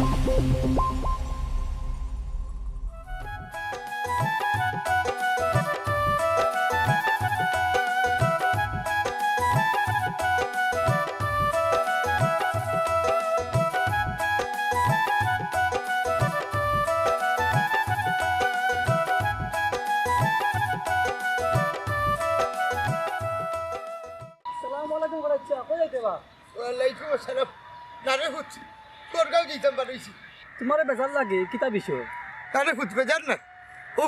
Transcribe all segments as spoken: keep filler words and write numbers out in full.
আসসালামু আলাইকুম, বড় আচ্ছা, কই যাইতে বা? ওয়ালাইকুম আসসালাম। না রে পুত, তোর গাঁও যাইতাম বারইছি। তোমারে বেজার লাগে, কিতা বিষয়? না রে পুত, বেজার না। ও,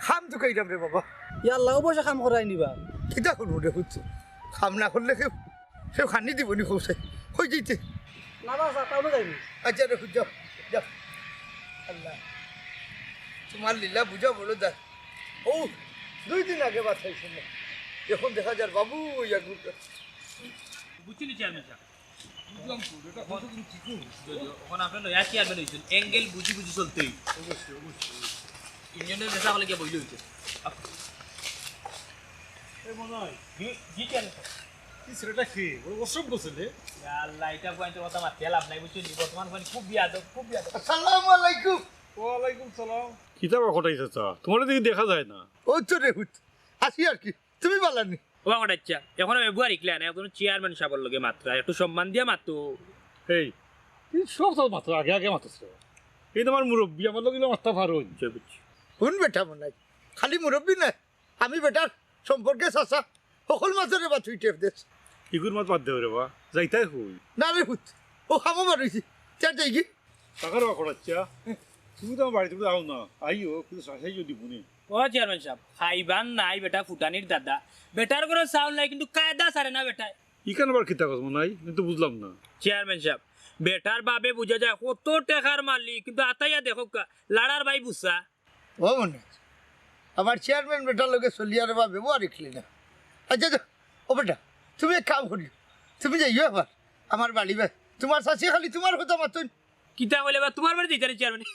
কাম তো কইরাম রে বাবা। ইয়া আল্লাহ, অবশ্য কাম করাই নিবা। কিতা করবো রে পুত? কাম না করলে কেউ, কেউ খানি দিব নি কৌশাই। কই যাইতে? না, না, স্যার, টাউনে যাইনি। আচ্ছা রে পুত, যাও, যাও। আল্লাহ, তোমার লীলা বুঝা বড় দায়। ও, দুই দিন আগে বাঁচাইছিল, এখন দেখা যার বাবু ওই এক বুঝছেন চেয়ারম্যান সাহেব? বুঝলাম তো, এটা কথা তুমি ঠিকই বলছো। এখন আপনি নয়া চেয়ারম্যান হইছেন, অ্যাঙ্গেল বুঝি বুঝি চলতেই। অবশ্যই, অবশ্যই, অবশ্যই। ইঞ্জিনিয়ার দেশা হলে গিয়ে বইলে হইছে। এই মনে হয়। জি, জি চেয়ারম্যান সাহেব। এই ছেলেটা কে? বড় অসভ্য ছেলে। ইয়া আল্লাহ, এটা পয়েন্টের কথা মাতিয়ে লাভ নাই, বুঝছেন? বর্তমান পয়েন্ট খুব বিয়াদব, খুব বিয়াদব। আসসালামু আলাইকুম। ওয়ালাইকুম সালাম। কিতা বা কটাই চাচা, তোমারে দেখি দেখা যায় না। ও তো রে হুত, আছি আর কি। তুমি বালা নি? ও বাবা, আচ্ছা, এখনো ব্যবহার শিখলে না, একজন চেয়ারম্যান সাহেবের লগে মাতরা, একটু সম্মান দিয়া মাতো। এই, এই সব তো মাতো, আগে আগে মাতো। এই তোমার মুরব্বি, আমার লগে মাততা পারো। বুঝছি, বুঝছি। হুন বেটা মনাই, খালি মুরব্বি না, আমি বেটার সম্পর্কে চাচা, হকল মাতরে বা তুই টেপ দেস। ইগুর মাত বাদ দে রে বা, যাইতাই কই? না রে পুত, ও খামো মারইছি, চার যাই কি? টাকার বা করাচ্ছা, তুমি তো আমার বাড়িতে যাও না, আইও, কিন্তু চাচাই যদি বুনে। ও চেয়ারম্যান সাহেব, খাইবান নাই বেটা ফুটানির দাদা। বেটার কোনো সাউন্ড নাই, কিন্তু কায়দা সারে না বেটায়। ইখান আবার কিতা কস মনাই? আমি তো বুঝলাম না। চেয়ারম্যান সাহেব, বেটার বাবে বুঝা যায় কত টেকার মালিক, কিন্তু আতাইয়া দেখো কা, লাড়ার ভাই বুঝা। ও মনে, আমার চেয়ারম্যান বেটার লগে চলিয়ার বা ব্যবহার শিখলি না। আচ্ছা, আচ্ছা, ও বেটা, তুমি এক কাম করিও, তুমি যাইও আবার আমার বাড়ি বা, তোমার চাচি খালি তোমার কথা মাতইন। কিতা কইলে বা, তোমার বাড়ি যাইতারে চেয়ারম্যান?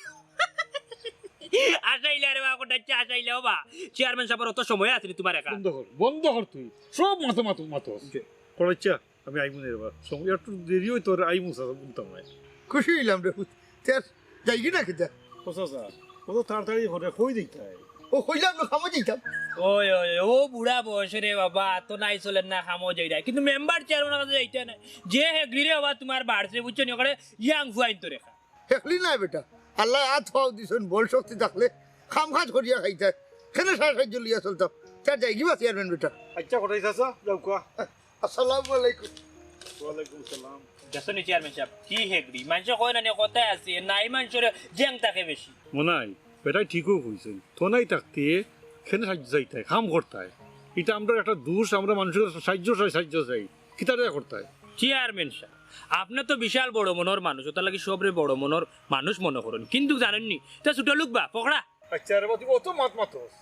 আসাইলে আরে বা, কোথায় আসাইলে ও বা? চেয়ারম্যান সাহেবের অত সময় আছে নি তোমার একা। বন্ধ কর, বন্ধ কর তুই। সব মাতো মাতো মাতো। করাইচ্ছা, আমি আইমু নে রে বা। সময় একটু দেরি হইতো রে, আইমু চাচা, বলতাম না। খুশি হইলাম রে পুত। তে যাইগি না কিতা? ও চাচা, ও তো তাড়াতাড়ি করে কই দিতাই। ও কইলাম না, খামো যাইতাম। ওই, ওই, ও বুড়া বয়সে রে বাবা, তো নাই চলেন না, খামো যাইরা। কিন্তু মেম্বার চেয়ারম্যানের কাছে যাইতে না। যে হেগড়ি রে বাবা তোমার বাড়ছে, বুঝছো নি? ওখানে ইয়াং ফুয়াইন তো রেখা। হেকলি নাই বেটা, আল্লাহ আত পাও দিছইন, বল শক্তি থাকলে কাম কাজ করিয়া খাইতে, কেনে সারা সাহায্য লইয়া চলতাম। তার যাইগি বা চেয়ারম্যান বেটা। আচ্ছা, কটাই চাচা, যাও কোয়া। আসসালামু আলাইকুম। ওয়ালাইকুম সালাম। দেখছো নি চেয়ারম্যান সাহেব, কি হেগড়ি? মানুষে কয় না নি, কথায় আছে, নাই মানুষের জেং থাকে বেশি। মনাই, বেটায় ঠিকও কইছইন। তো নাই থাকতে কেনে সাহায্য চাইতায়, কাম করতায়। এটা আমরার একটা দোষ, আমরা মানুষের সাহায্য চাই, সাহায্য চাই। কিতারে করতায়? চেয়ারম্যান সাহেব, আপনি তো বিশাল বড় মনর মানুষ, ওটার লাগি সবরে বড় মনর মানুষ মনে করেন, কিন্তু জানেন নি, তা ছোট লোক বা ফকড়া। আচ্ছা রে বা, তুই অত মাত মাতস,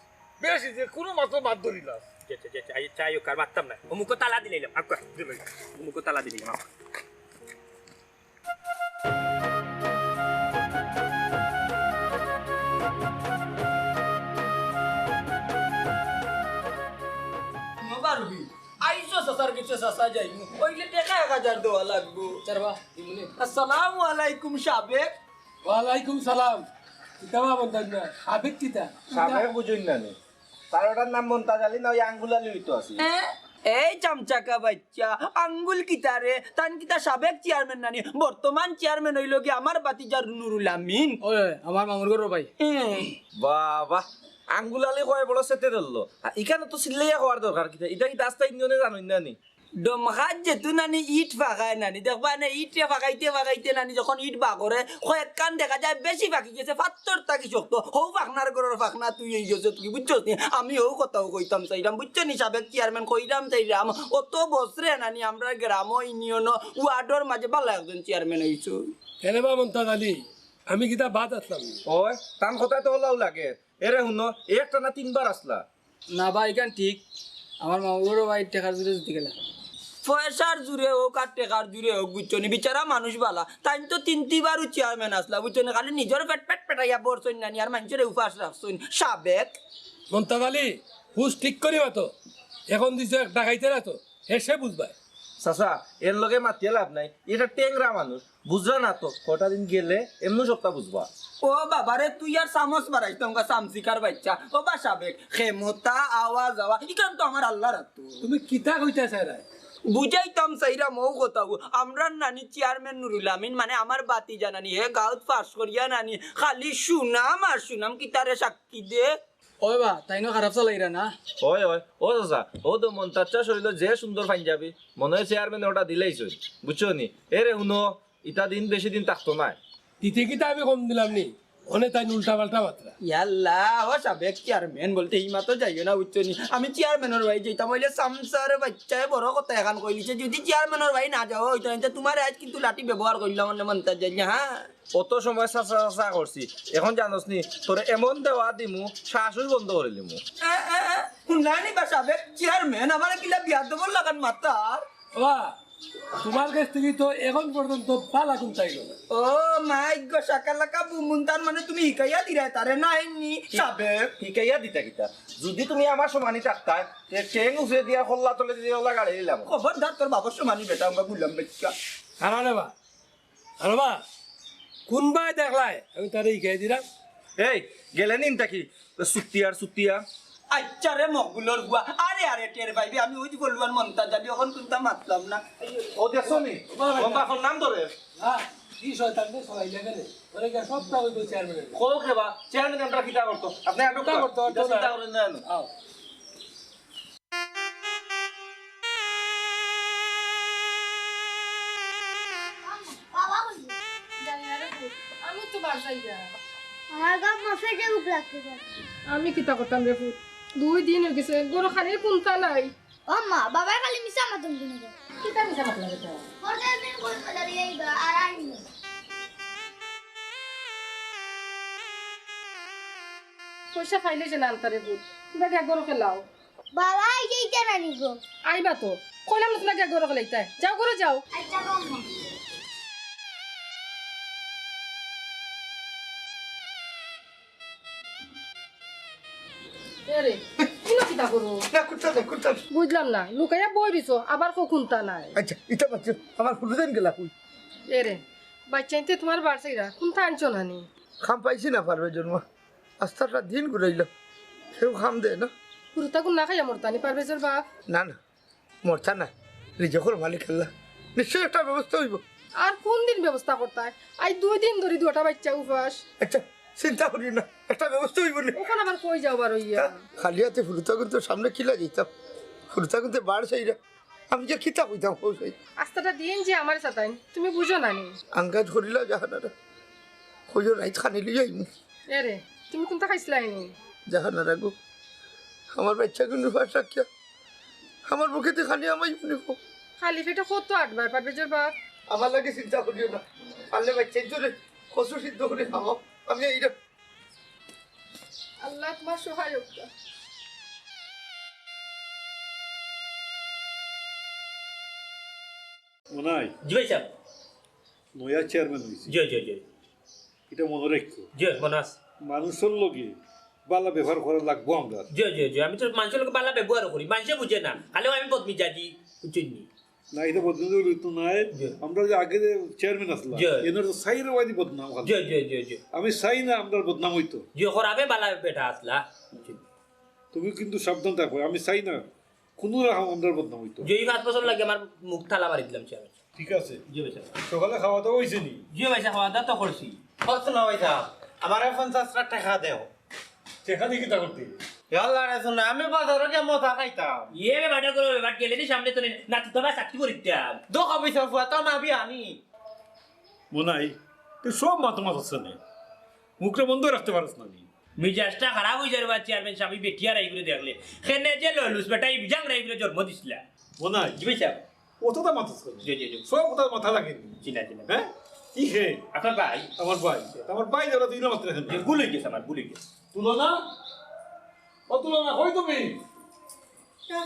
বেশ, যে কোনো মাত মাত ধরিলাস। যে, যে, যে, চাই, চাই হোক, আর মারতাম না। অমুকো তালা দিলাইলাম, আক্কা, দিলাইলাম। অমুকো তালা দিলাইলাম, আক্কা। মোবারকি, আইসো চাচার কিছু চাচা যাইমু। ওইলে টেকা এক হাজার দেওয়া লাগবো। চারবা, ইমুনে। আসসালামু আলাইকুম সাবেক। ওয়ালাইকুম সালাম। কিতা বা বলতাম না? সাবেক কিতা? সাবেক বুঝইন না নি? তার ওটার নাম মন্তাজ আলী না, ওই আঙ্গুল আলী হইতো আছে। হ্যাঁ? এই চামচাকা বাচ্চা, আঙ্গুল কিতা রে? তান কিতা সাবেক চেয়ারম্যান নানি? বর্তমান চেয়ারম্যান হইল কি আমার বাতিজার নুরুল আমিন। ওই, ওই, আমার মামুর ঘরর ভাই। হ্যাঁ। বাবা, আঙ্গুল আলী কয় বড় সেতে ধরলো। আর ইখানে তো চিল্লাইয়া কওয়ার দরকার কিতা? ইটা কি দাস্তা ইঞ্জনে জানইন না নি? ডমখাত যেতু নানি ইট ফাঁকায় নানি, দেখবা না ইটে ফাঁকাইতে ফাঁকাইতে নানি যখন ইট বাগরে, কয়েকখান দেখা যায় বেশি ফাঁকি গেছে, ফাত্তর থাকি শক্ত, হউ ফাঁকনার ঘরর ফাঁকনা তুই এই গেছে তুই বুঝছস নি? আমি হউ কথাও কইতাম চাইরাম, বুঝছো নি? সাবেক চেয়ারম্যান কইরাম চাইরাম, অত বছরে নানি আমরা গ্রাম ইউনিয়ন ওয়ার্ডর মাঝে ভালা একজন চেয়ারম্যান হইছো। এরে বা মন্তাজ আলী, আমি কিতা বাদ আসলাম নি? ওই, তান কথায় তো ওলাও লাগে। এরে হুনো, একটা না তিনবার আসলা। না বা, ইখান ঠিক। আমার মামুর ঘরর ভাই টেকার জুরে জিতি গেলা। পয়সার জুরে হোক আর টেকার জুরে হোক, বুঝছো নি? বিচারা মানুষ বালা। তাইন তো তিন তিনবারও চেয়ারম্যান আসলা, বুঝছো নি? খালি নিজর পেট পেট পেটাইয়া বড়ছইন নানি, আর মাইনষরে উপাস রাখছইন। সাবেক। মন্তাজ আলী, হুশ ঠিক করি মাতো। এখন দিছো এক ডাকাইতে না তো, হেষে বুঝবায়। চাচা, এর লগে মাতিয়া লাভ নাই, ইটা টেংরা মানুষ, বুঝরা না তো, কটা দিন গেলে এমনু সবটা বুঝবা। ও বাবারে, তুই আর চামচ বাড়াইছ না, চামচিকার বাইচ্চা। ও বা সাবেক, ক্ষমতা, আওয়া যাওয়া, ইখান তো আমার আল্লার আতো। তুমি কিতা কইতায় চাইরায়? বুঝাইতাম চাইরাম অউ কথাগু। আমরার নানি চেয়ারম্যান নুরুল আমিন, মানে আমার ভাতিজা নানি, হে গাউত পাশ করিয়া নানি, খালি সুনাম আর সুনাম, কিতারে সাক্ষী দে। ওই বা, তাইনও খারাপ চালাইরা না? ওই, ওই, ও চাচা, অউ তো মন্তাজ চাচা শরীলো যে সুন্দর পাঞ্জাবি, মনে অয় চেয়ারম্যানে ওটা দিলাইছইন, বুঝছো নি? এরে হুনো, ইতা দিন বেশি দিন থাকতো নায়। দিতে কিতা আমি কম দিলাম নি? অনে তাইন উল্টা পাল্টা মাতরা। ইয়াল্লা, ও সাবেক চেয়ারম্যান বলতে ইমা তো যাইও না, বুঝছো নি? আমি চেয়ারম্যানর বাড়ি যাইতাম, অইলে চামচার বাইচ্চায় বড় কথা এখান কইলিছে, যদি চেয়ারম্যানর বাড়ি না যাওয়া অইতো না, তে তুমারে আইজ কিন্তু লাঠি ব্যবহার করিলাম, অনে মন্তাজ যাইলে, হ্যাঁ? অত সময় চাচা চাচা করছি, এখন জানোস নি, তোরে এমন দেওয়া দিমু, শ্বাসই বন্ধ করিলিমু। এ, এ, এ, হুনলায় নি বা সাবেক চেয়ারম্যান, আমারে কিলা বিয়াদবর লাখান মাতরা। বাহ, তুমার গেছ থাকি তো এখন পর্যন্ত বালা কুন্তা আইলো না। ও মাই গো, শাকালাকা বুমবুম, তার মানে তুমি হিকাইয়া দিরায় তারে, না এমনি সাবেক? হিকাইয়া দিতা কিতা? যদি তুমি আমার সমানি থাকতায়, তে ঠেং উফরে দিয়া কল্লা তলে দিয়া ওলা গাড়ি দিলাম। খবরদার, তোর বাবার সমানি বেটা, আমরা গুলাম বেটা। আরে বা, আরে বা, কুনবায় দেখলায় আমি তারে হিকাই দিরাম। এই, গেলে নিন তাকি, সুতিয়া আর সুতিয়া। আচ্ছা রে মকবুলর বুয়া, আরে আরে টের পাইবি, আমি ওই যে বললুয়ান মন্তাজ যাবি, অখন কুন্তা মাতলাম না। ও দেখছো নি? ও বাবা, অখন নাম ধরে। হ্যাঁ, কি শয়তান রে, সবাই লেগে রে। ওরে গিয়া সবটা ওই তো চেয়ারম্যানের। কও কে বা, চেয়ারম্যান আমরা কিতা করতো? আপনি আটক কিতা কর। করতো, কিতা করতো চিন্তা না। করেন না, না। আও। বাবা কই? জানি না রে পুত, আমি তো বাসায় যা। আমার গাম মশায় যে উগলাতে পারে। আমি কিতা করতাম রে পুত? দুই দিন অই গেছে, ঘরো খানির কুন্তা নাই। ও মা, বাবায় খালি মিছা মাতইন কুনু। কিতা মিছা মাতলা বেটা? ওর যে দিন কই বাজারে আইবা, আর আইনি। পয়সা পাইলে যে না আনতা রে পুত, তুমরা গিয়া ঘরো খেলাও। বাবা, এই যে ইটা নানি গো। আইবা তো। কইলাম না তুমরা গিয়া ঘরো খেলাইতায়। যাও, ঘরো যাও। আচ্ছা, বাবা। এরে, ইনো কিতা করো? না, কুন্তা নাই, কুন্তা নাই। বুঝলাম না, লুকাইয়া বই রইছো, আবার কও কুন্তা নাই। আচ্ছা, ইটা বাদ দেও, আমার ফুলুদাইন গেলা কই? এরে, বাইচ্চাইন্তে তুমার বাড়ি ছাড়িয়া, কুন্তা আনছো না নি? কাম পাইছি না পারবে জন্ম। আস্তা একটা দিন ঘুরাইল, কেউ কাম দেয় না। হুরুতাগুন না খাইয়া মরতা নি পারভেজর বাপ? না, না, মরতা না, রিজিকর মালিক আল্লাহ, নিশ্চয় একটা ব্যবস্থা অইবো। আর কুন দিন ব্যবস্থা করতায়? আইজ দুই দিন ধরি দুইটা বাইচ্চা উপাস। আচ্ছা, চিন্তা করিও না, একটা ব্যবস্থা অইবো নে। অখন আবার কই যাও বার অইয়া? তা খালি আতে হুরুতাগুনতর সামনে কিলা যাইতাম, হুরুতাগুনতে বাড়ি ছাড়িয়া আমি যে কিতা কইতাম, কও চাই। আস্তাটা দিন যে আমারে সাতাইন, তুমি বুঝো না নি? আঙ্গাজ করিলা জাহানারা, কইও রাইত খানি লইয়া আইমু। এরে, তুমি কুন্তা খাইছলায় নি? জাহানারা গো, আমার বাইচ্চাগুন উপাস রাখিয়া আমার বুকেদি খানি হামাইও নি গো। খালি পেটে কত আটবায় পারভেজর বাপ? আমার লাগি চিন্তা করিও না, পারলে বাইচ্চাইন্তরে কচু সিদ্ধ করি খাওয়াও, আমি আইরাম। আল্লাহ তুমার সহায় অউক। মনাই। জি ভাইসাব। নয়া চেয়ারম্যান অইছে। জি, জি, জি। ইটা মনো রাখিও। জি, মনো আছে। মানুষর লগে বালা ব্যবহার করা লাগবো আমরার। জি, জি, জি। আমি তো মানষর লগে বালা ব্যবহারও করি। মানষে বুঝে না। খালি আমি বদমিজাজি, বুঝছইন নি? না, ইটা বদনাম অইলে তো নায়। জি। আমরা যে আগে যে চেয়ারম্যান আছলা, জি। এনর তো চাইরোবায়দি বদনাম খালি। জি, জি, জি, জি। আমি চাই না আমরার বদনাম অইতো। জি, খরাবে বালা বেটা আছলা। তুমি কিন্তু সাবধান থাকো, আমি চাই না কুনু রকম আমরার বদনাম অইতো। জি, এই পাঁচ বছর লাগি আমার মুখ তালা মারি দিলাম চেয়ারম্যান। ঠিক আছে। জি ভাইসাব। সকালে খাওয়া দাওয়া অইছে নি? জি ভাইসাব, খাওয়া দাওয়া তো করছি। কত না ভাইসাব, আমারে পঞ্চাশ লাখ টেকা দেও। টেকা দি কিতা করতে? ইয়াল্লা রে, হুনো, আমি বাজারো গিয়া মজা খাইতাম। ইয়ে বে বাটা করো, বাট গেলে নি সামনে তো নেই। না, তুই তো আমার চাকরি করিতাম। দোকা পয়সা ফুয়া তো না বিয়া নি। মনাই, তুই সব মাথা মাথাস না নি? মুখটা বন্ধ রাখতে পারস না নি? মিজাজটা খারাপ অই যার বা চেয়ারম্যান সাব, ই বেটিয়ার আইগুরে দেখলে। কেনে যে ললুস বেটা, ই বিজাং রাইগুরে জন্ম দিছলা। মনাই। জি ভাইসাব। অতটা মাথাস না নি? জি, জি, জি। সব কথা মাথা লাগে নি? জি না, জি না। হ্যাঁ? ই হে? আপনার ভাই। আমার ভাই। আমার ভাই যারা তুই না মাত্র এখানে। জি, ভুল অই গেছে আমার, ভুল অই গেছে। তুলনা? ও তুলনা, কই তুমি?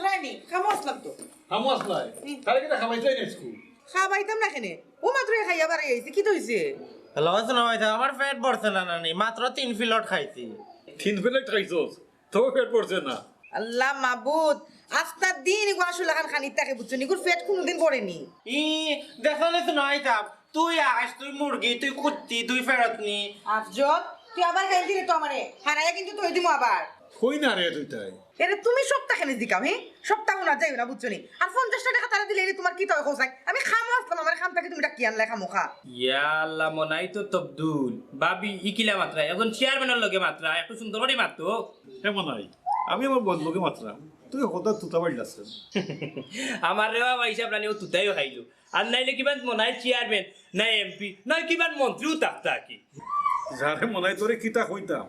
রাইনি, কামো আছলাম তো। কামো আছলায়? হুম। তারে কিতা খাবাইছলায় নি আইজকু? খাবাইতাম না কেনে? ও মাত্র খাইয়া বারই আইছে, কিতা অইছে? হ্যালো, আছো না ভাই? আমার পেট ভরছে না নানি, মাত্র তিন প্লেট খাইছি। তিন প্লেট খাইছস? তো পেট ভরছে না? আল্লাহ মাবুদ, আস্তা দিন ইগু আসলে খান খানিত থাকে, বুঝছো নি? ইগুর পেট কুনুদিন ভরে নি। ই, দেখো না তো নয় তাম। তুই আস, তুই মুরগি, তুই কুত্তি, তুই ফেরত নি। আফজল, তুই আবার গাইল দিলে তো আমারে। হারাইয়া কিন্তু তুই দিমু আবার। কই না রে তুই তাই? এরে তুমি সপ্তাহ খানি দিকাও, হে? সপ্তাহ না যাইও না, বুঝছো নি? আর পঞ্চাশটা টেকা তারা দিলে এরে তোমার কিতা অয় কও চাই? আমি খামো আসলাম, আমার খাম থাকি তুমি ডাকি আনলাই খামোখা। ইয়া আল্লাহ, মনাই তো তবদুল। ভাবি, ইকিলা মাতরা, একজন চেয়ারম্যানর লগে মাতরা, একটু সুন্দর করি মাতো। হে মনাই, আমি আমার বন্ধুর লগে মাতরা, তুই কথা তুতা পারলাস না। আমার রে বাবা, হিসাব রানি ও তুতাইও খাইলো। আর নাইলে কিবান মনাই চেয়ারম্যান, না এমপি, না কিবান মন্ত্রীও থাকতা কি। যারে মনাই তোরে কিতা কইতাম,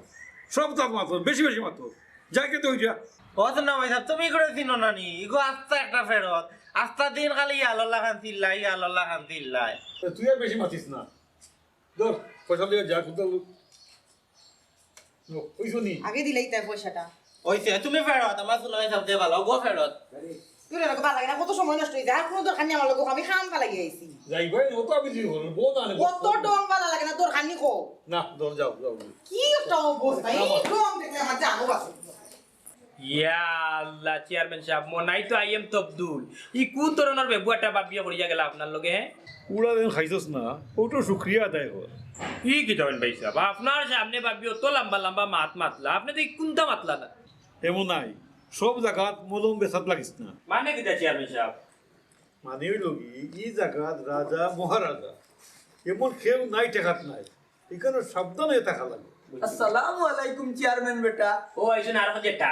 সব তাক মাতো, বেশি বেশি মাতো। যাই কে তুই যা। ও তো না ভাই সাহেব, তুমি করে চিনো না নি? ইগো আস্তা একটা ফেরত। আস্তা দিন খালি ইয়ালল্লা খান চিল্লাই, ইয়ালল্লা খান চিল্লাই। তা তুই আর বেশি মাতিস না। ধর, পয়সা লইয়া যা, কোথাও লোক। লো, ওই শুনি। আগে দিলাই তাই পয়সাটা। ওই সে, তুমি ফেরত, আমার শুনো এই সব দিয়ে ভালো, গো ফেরত। তুই রে, ভালো লাগে না, কত সময় নষ্ট হয়ে যায়। আর কোনো দরকার নেই আমার লোক, আমি খাম ফালাই আইছি। যাই ভাই, ও তো আমি দিয়ে বলবো, বউ না আনে। কত ডং ভালো লাগে না, দরকার নেই কো। না, ধর যাও, যাও। কি একটা অবস্থা, এই ডং দেখলে আমার জানো বাসে। ইয়া আল্লাহ, চেয়ারম্যান সাহেব, মনাই তো আইএম তবদুল। ই কোন ধরনের বেবুয়াটা বাবিয়া করিয়া গেল আপনার লগে, হ্যাঁ? উড়া দিন খাইছস না, ওটার শুক্রিয়া আদায় কর। ই কি ধরেন ভাই সাহেব, আপনার সামনে বাবিও তো লম্বা লম্বা মাত মাতলা, আপনি তো ই কোনটা মাতলা না? এমন নাই, সব জাগাত মলম বেসাত লাগিস না। মানে কিতা চেয়ারম্যান সাহেব? মানে হইল কি, ই জাগাত রাজা মহারাজা এমন কেউ নাই, ঠেকাত নাই, এখানে সাবধান হয়ে থাকা লাগে। আসসালামু আলাইকুম চেয়ারম্যান বেটা। ও আইসেন আর যেটা।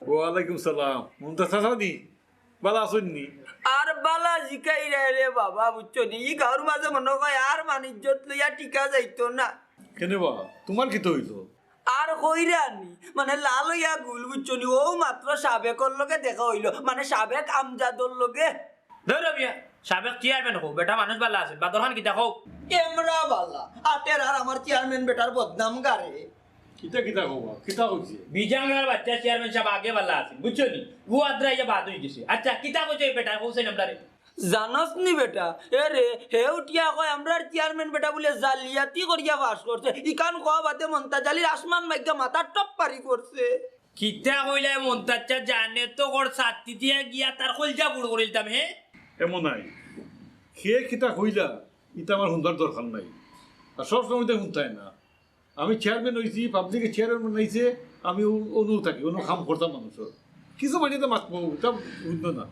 ওয়ালাইকুম সালাম। মমতাজ চাচা নি? বালা আছইন নি? আর বালা জিকাই রে, রে বাবা, বুঝছো নি? ই গাঁওর মাঝে মনে হয় আর মান ইজ্জত লইয়া টিকা যাইতো না। কেনে বা? তোমার কিতা হইল? আর কইরা নি, মানে লাল হইয়া গুল, বুঝছো নি? ও মাত্র সাবেকর লগে দেখা হইল, মানে সাবেক আমজাদর লগে। ধরো মিয়া, সাবেক চেয়ারম্যান কও, বেটা মানুষ বালা আছে, বাদর খান কিতা কও? এমরা বালা, আটের আর আমার চেয়ারম্যান বেটার বদনাম গারে। কিতা কিতা কও বা? কিতা কইছে? বিজাঙ্গার বাচ্চা চেয়ারম্যান সাহেব আগে বালা আছে, বুঝছো নি? ও আদ্রা ইয়া বাদ হয়ে গেছে। আচ্ছা, কিতা কইছে এই বেটা? কও সেই নামটা রে। জানস নি বেটা, এ রে, হে উঠিয়া কয়, আমরার চেয়ারম্যান বেটা বুলে জালিয়াতি করিয়া পাস করছে। ইখান কওয়া বাদে মন্তাজ আলীর আসমান মাইগা মাথা টপ পারি করছে। কিতা কইলায় মন্তাজ চাচা, জানে তো কর ছাত্তি দিয়া গিয়া তার কলজা বুড় করিলতাম, হে? এমন নাই। কে কিতা কইলা, ইতা আমার হুনবার দরকার নাই। আর সব সময় তো হুনতায় না। আমি চেয়ারম্যান হইছি, পাবলিকে চেয়ারম্যান বানাইছে, আমি অ-, অনু থাকি, অনু কাম করতাম মানুষের। কিছু মাইনষে তো মাতবো, ইটা বুঝলো না।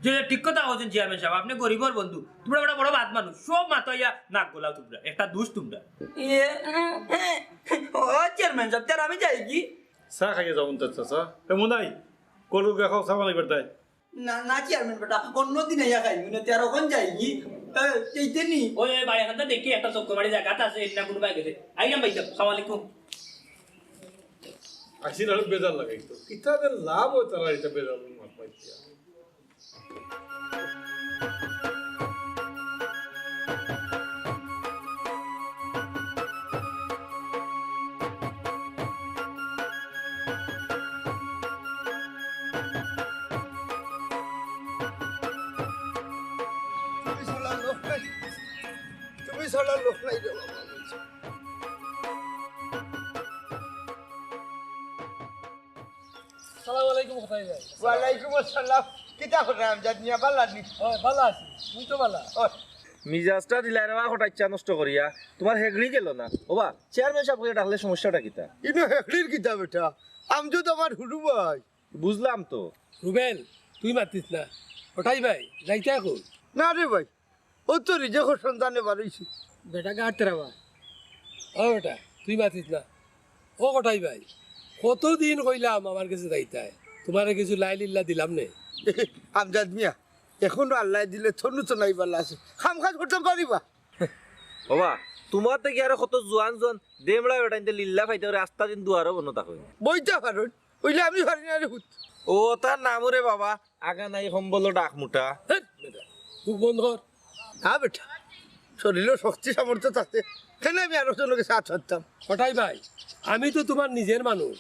যে ঠিক কথা কইছেন চেয়ারম্যান সাহেব, আপনি গরিবর বন্ধু, তোমরা বড় বড় বাদ মানুষ, সব মাতাইয়া নাক গলাও তোমরা, একটা দুষ তোমরা। এ, ও চেয়ারম্যান সাহেব, তার আমি যাই কি? চা খাইয়া যাও মন্তাজ চাচা। এ মনাই, কলু গা খাও, চা বানাইবার দায়। না, না চেয়ারম্যান বেটা, অন্য দিন আইয়া খাইমু না, তে আর অখন যাই কি? এ, এইতে নি? ওই, ওই, বাড়ি এখানটা দেখি একটা চক্কর বাড়ি জাগাত আছে, এটা কোনো বাইক আছে। আইলাম ভাই সাহেব, সালাম আলাইকুম। আসিল আরো বেজার লাগাইতো। কিতা যে লাভ হয় তারা এটা বেজার মাত মাতিয়া। তুমি ছাড়া লোক নাই, তুমি ছাড়া লোক নাই রে বাবা। সালাম আলাইকুম, কোথায় যাই? ওয়ালাইকুম আসসালাম। কিতা করে আমজাদ মিয়া, বালা নি? ওই, বালা আছি। তুই তো বালা? ওই। মিজাজটা দিলাই রে বা, হঠাৎ চা নষ্ট করিয়া। তোমার হেগড়ি গেল না। ওবা, চেয়ারম্যান সাহেবরে ডাকলে সমস্যাটা কিতা? ইনো হেগড়ির কিতা বেটা? আমজাদ আমার হুরু ভাই। বুঝলাম তো। রুবেল, তুই মাতিস না। ওটাই ভাই, যাইতে এখন? না রে ভাই, ও তো রিজেকর সন্ধানে বারইছি। বেটা গাড়তে রাবা। ও বেটা, তুই মাতিস না। ও কটাই ভাই, কতদিন কইলাম আমার গেছে যাইতায়, তোমারে কিছু লাইলিল্লা দিলাম নে। আমজাদ মিয়া, এখনো আল্লায় দিলে তনু তো নাই বালা আছে, কাম কাজ করতাম পারিবা। ওবা, তোমার তো কি আরো কত জোয়ান জোয়ান দেমড়া বেটাইন্তে লিল্লা পাইতে পারে, আস্তা দিন দুয়ারও বন্ধ থাকে। বইতা পারইন, অইলে আমি পারি না রে পুত। ও তার নাম রে বাবা, আগা নাই কম্বল ডাক মুটা। হেই, বেটা, মুখ বন্ধ কর। না বেটা, শরীরও শক্তি সামর্থ্য থাকতে কেন আমি আরো জনকে সাথ ছাড়তাম? কটাই ভাই, আমি তো তোমার নিজের মানুষ,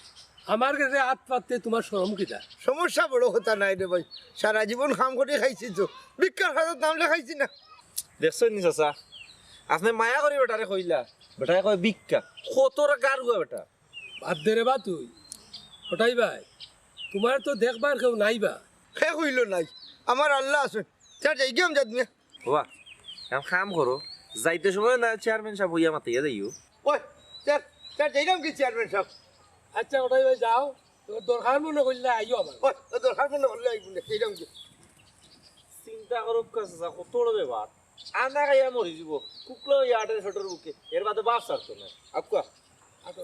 আমার গেছে আত পাততে তোমার শরম কিতা? সমস্যা বড় কথা নাই রে ভাই, সারা জীবন কাম করি খাইছি তো, ভিক্ষার খাতাত নাম লেখাইছি না। দেখছইন নি চাচা, আপনে মায়া করি বেটারে কইলা, বেটায় কয় ভিক্ষা, কত গারুয়া বেটা। বাদ দে রে বা তুই। ওটাই ভাই, তোমার তো দেখবার কেউ নাই বা। হে কইলো নাই, আমার আল্লাহ আছইন। স্যার, যাইগি আমি যাইমু। বাবা, এখন কাম করো, যাইতে সময় না চেয়ারম্যান সাব অইয়া মাতিয়া যাইও। ওই, স্যার, স্যার, যাইরাম কি চেয়ারম্যান সাব? আচ্ছা, ওটাই ভাই যাও, তোমার দরকার মনে করলে আইও আবার। ওই, ও দরকার মনে করলে আইবো না, যাইরাম কি? চিন্তা করো, কাছে যা, কত বড় ব্যাপার। আনা খাইয়া মরি যাব। কুকলো ইয়ার্ডের ফেটর বুকে। এর বাদে বাপ ছাড়তো না। আকুয়া। আটো।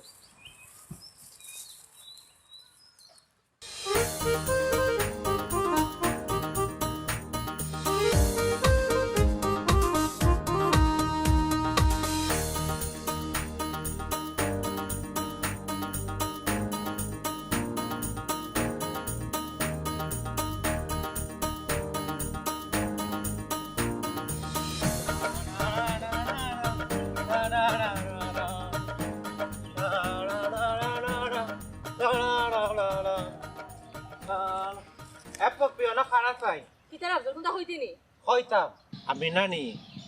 এ পপি, অনো খাড়া চাই। কিতা রাখছো? কোনটা হইতে নি? কইতাম, আমি নানি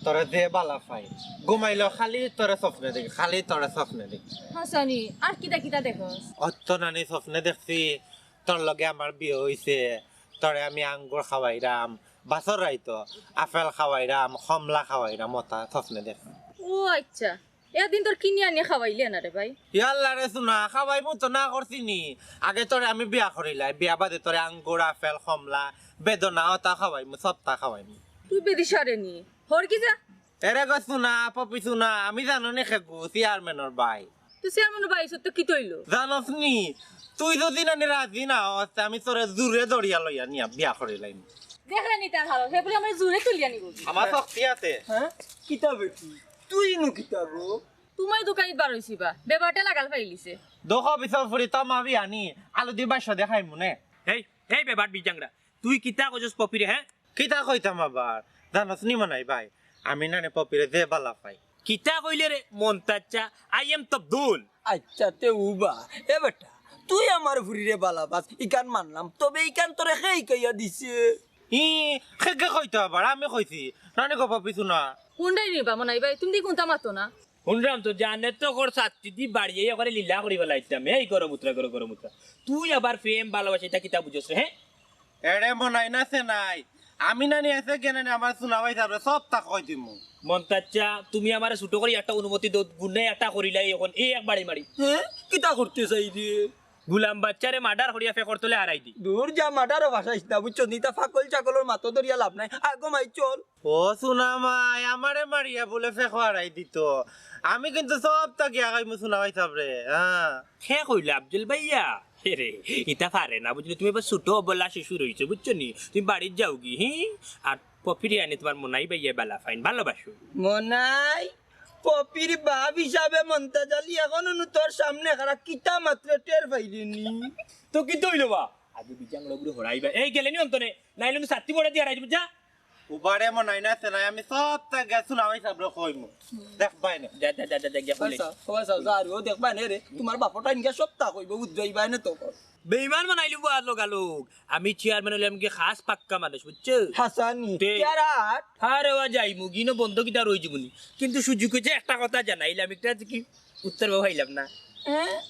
তোরে যে বালা পাই, ঘুমাইলেও খালি তোরে স্বপ্নে দেখি, খালি তোরে স্বপ্নে দেখি। হাছানি, আর কিতা কিতা দেখোস? অত নানি স্বপ্নে দেখছি, তোর লগে আমার বিয়া অইছে, তোরে আমি আঙ্গুর খাওয়াইরাম, বাছর রাইতো আপেল খাওয়াইরাম, কমলা খাওয়াইরাম, অতা স্বপ্নে দেখছি। ও আচ্ছা, এদিন তোর কিনি আনিয়া খাওয়াইলে না রে ভাই? ইয়াল্লা রে সোনা, খাওয়াইমু তো না করছি নি। আগে তোরে আমি বিয়া করিলাই, বিয়া বাদে তোরে আঙ্গুর, আপেল, কমলা, বেদনা, অতা খাওয়াইমু, সবতা খাওয়াইমু। তুই বেদিশারে নি, হর কি যা? এরে গো সোনা, পপি সোনা, আমি জানো নি খেগু, চেয়ারম্যানর ভাই। তুই চেয়ারম্যানর ভাই, সত্য কি তৈল? জানোস নি, তুই যদি নানি রাজি না অস, আমি তোরে জুরে ধরিয়া লইয়া নিয়া বিয়া করিলাইমু। দেখলে নি তার হালত, হে বলে আমার জুরে তুলিয়া নিব। আমার শক্তি আছে। হ্যাঁ? কিতা বেটি? তুই নু কিতা গো? তুমার দোকানিত বার অইছি বা, বেবাটে লাগাল পাইলিছে। দোখ বিচর ফুরি তো মাবি আনি, আলু দি বাইশ দেখাই মনে। এই, এই বেবাট বিজাংরা, তুই কিতা কইছস পপিরে, হ্যাঁ? কিতা কইতাম আবার? জানোস নি মনাই ভাই, আমি নানে পপিরে যে বালা পাই। কিতা কইলে রে মন্তাচ্চা? I am তবদুল। আচ্ছা, তে উবা। এ বেটা, তুই আমার ফুরিরে বালা পাস, ইখান মানলাম, তবে ইখান তোরে কে কইয়া দিছে? ই, কে কে কইতো আবার? আমি কইছি। নানি গো পপি সোনা। হুনরায় নি বা মনাই ভাই, তুমি দি কুনতা মাতো না? হুনরাম তো, জানে তো কর ছাত্তি দি বাড়িয়ে করে লীলা করি ফেলাইতাম। এই গরম উতরা, গরম, গরম উতরা। তুই আবার প্রেম ভালোবাসা ইতা কিতা বুঝছস রে, হ্যাঁ? এরে মনাই না সে নাই। আমি নানি আছে কেনে নে আমার সোনা ভাই সাবরে সবতা কই দিমু। মন্তাচ্চা, তুমি আমারে ছোট করি একটা অনুমতি দেও, গুনে একটা করিলাই এখন, এই এক বাড়ি মারি। হ্যাঁ? কিতা করতে চাই রে? গুলাম বাচ্চারে মার্ডার করিয়া ফেকর তলে হারাই দি। দূর যা, মার্ডারও ভাসাইস না, বুঝছো নি? তা ফাকল চাকলর মাতো ধরিয়া লাভ নাই। আগো মাই চল। ও সোনা মাই, আমারে মারিয়া বলে ফেকো হারাই দিত। আমি কিন্তু সবতা গিয়া খাইমু সোনা ভাই সাবরে, হ্যাঁ। কে কইলা আফজল ভাইয়া? হে রে, ইতা পারে না, বুঝলে? তুমি এবার ছোট অবলা শিশু রইছো, বুঝছো নি? তুমি বাড়িত যাওগি, হি? আর পপিরে আনি তোমার মনাই ভাইয়া বালা পাইন, ভালোবাসো। মনাই, পপির বাপ হিসাবে মন্তাজ আলী এখন অনু তোর সামনে খাড়া, কিতা মাতরে টের পাইরে নি। তো কিতা অইলো বা? আগে বিজাং লগরে হরাইবা। এই গেলে নি অন্তনে, নাইলে নু সাত্তি বড়া দিয়া হারাই দিমু, যা। উবারে মনাই না সে নাই, আমি সবতা গিয়া সোনা ভাই সাবরে কইমু। দেখবায় নে। যা, যা, যা, যা, যা, গিয়া কইলে। আচ্ছা, ও আচ্ছা, যা আর ও দেখবায় নে রে। তোমার বাপটা ইনকা সবতা কইবো, বুঝ যাইবায় নে তো। বেইমান বানাইলি বুয়া লগালগ। আমি চেয়ারম্যান অইলাম কি খাস পাক্কা মানুষ, বুঝছো? হাসানি। তে- তেরা আট। আরে ওয়া যাইমু, গিনো বন্ধ কিতা রই যাইমু নি। কিন্তু সুযোগ অইছে একটা কথা জানাইলাম, একটা যে কি উত্তর বা পাইলাম না। হ্যাঁ?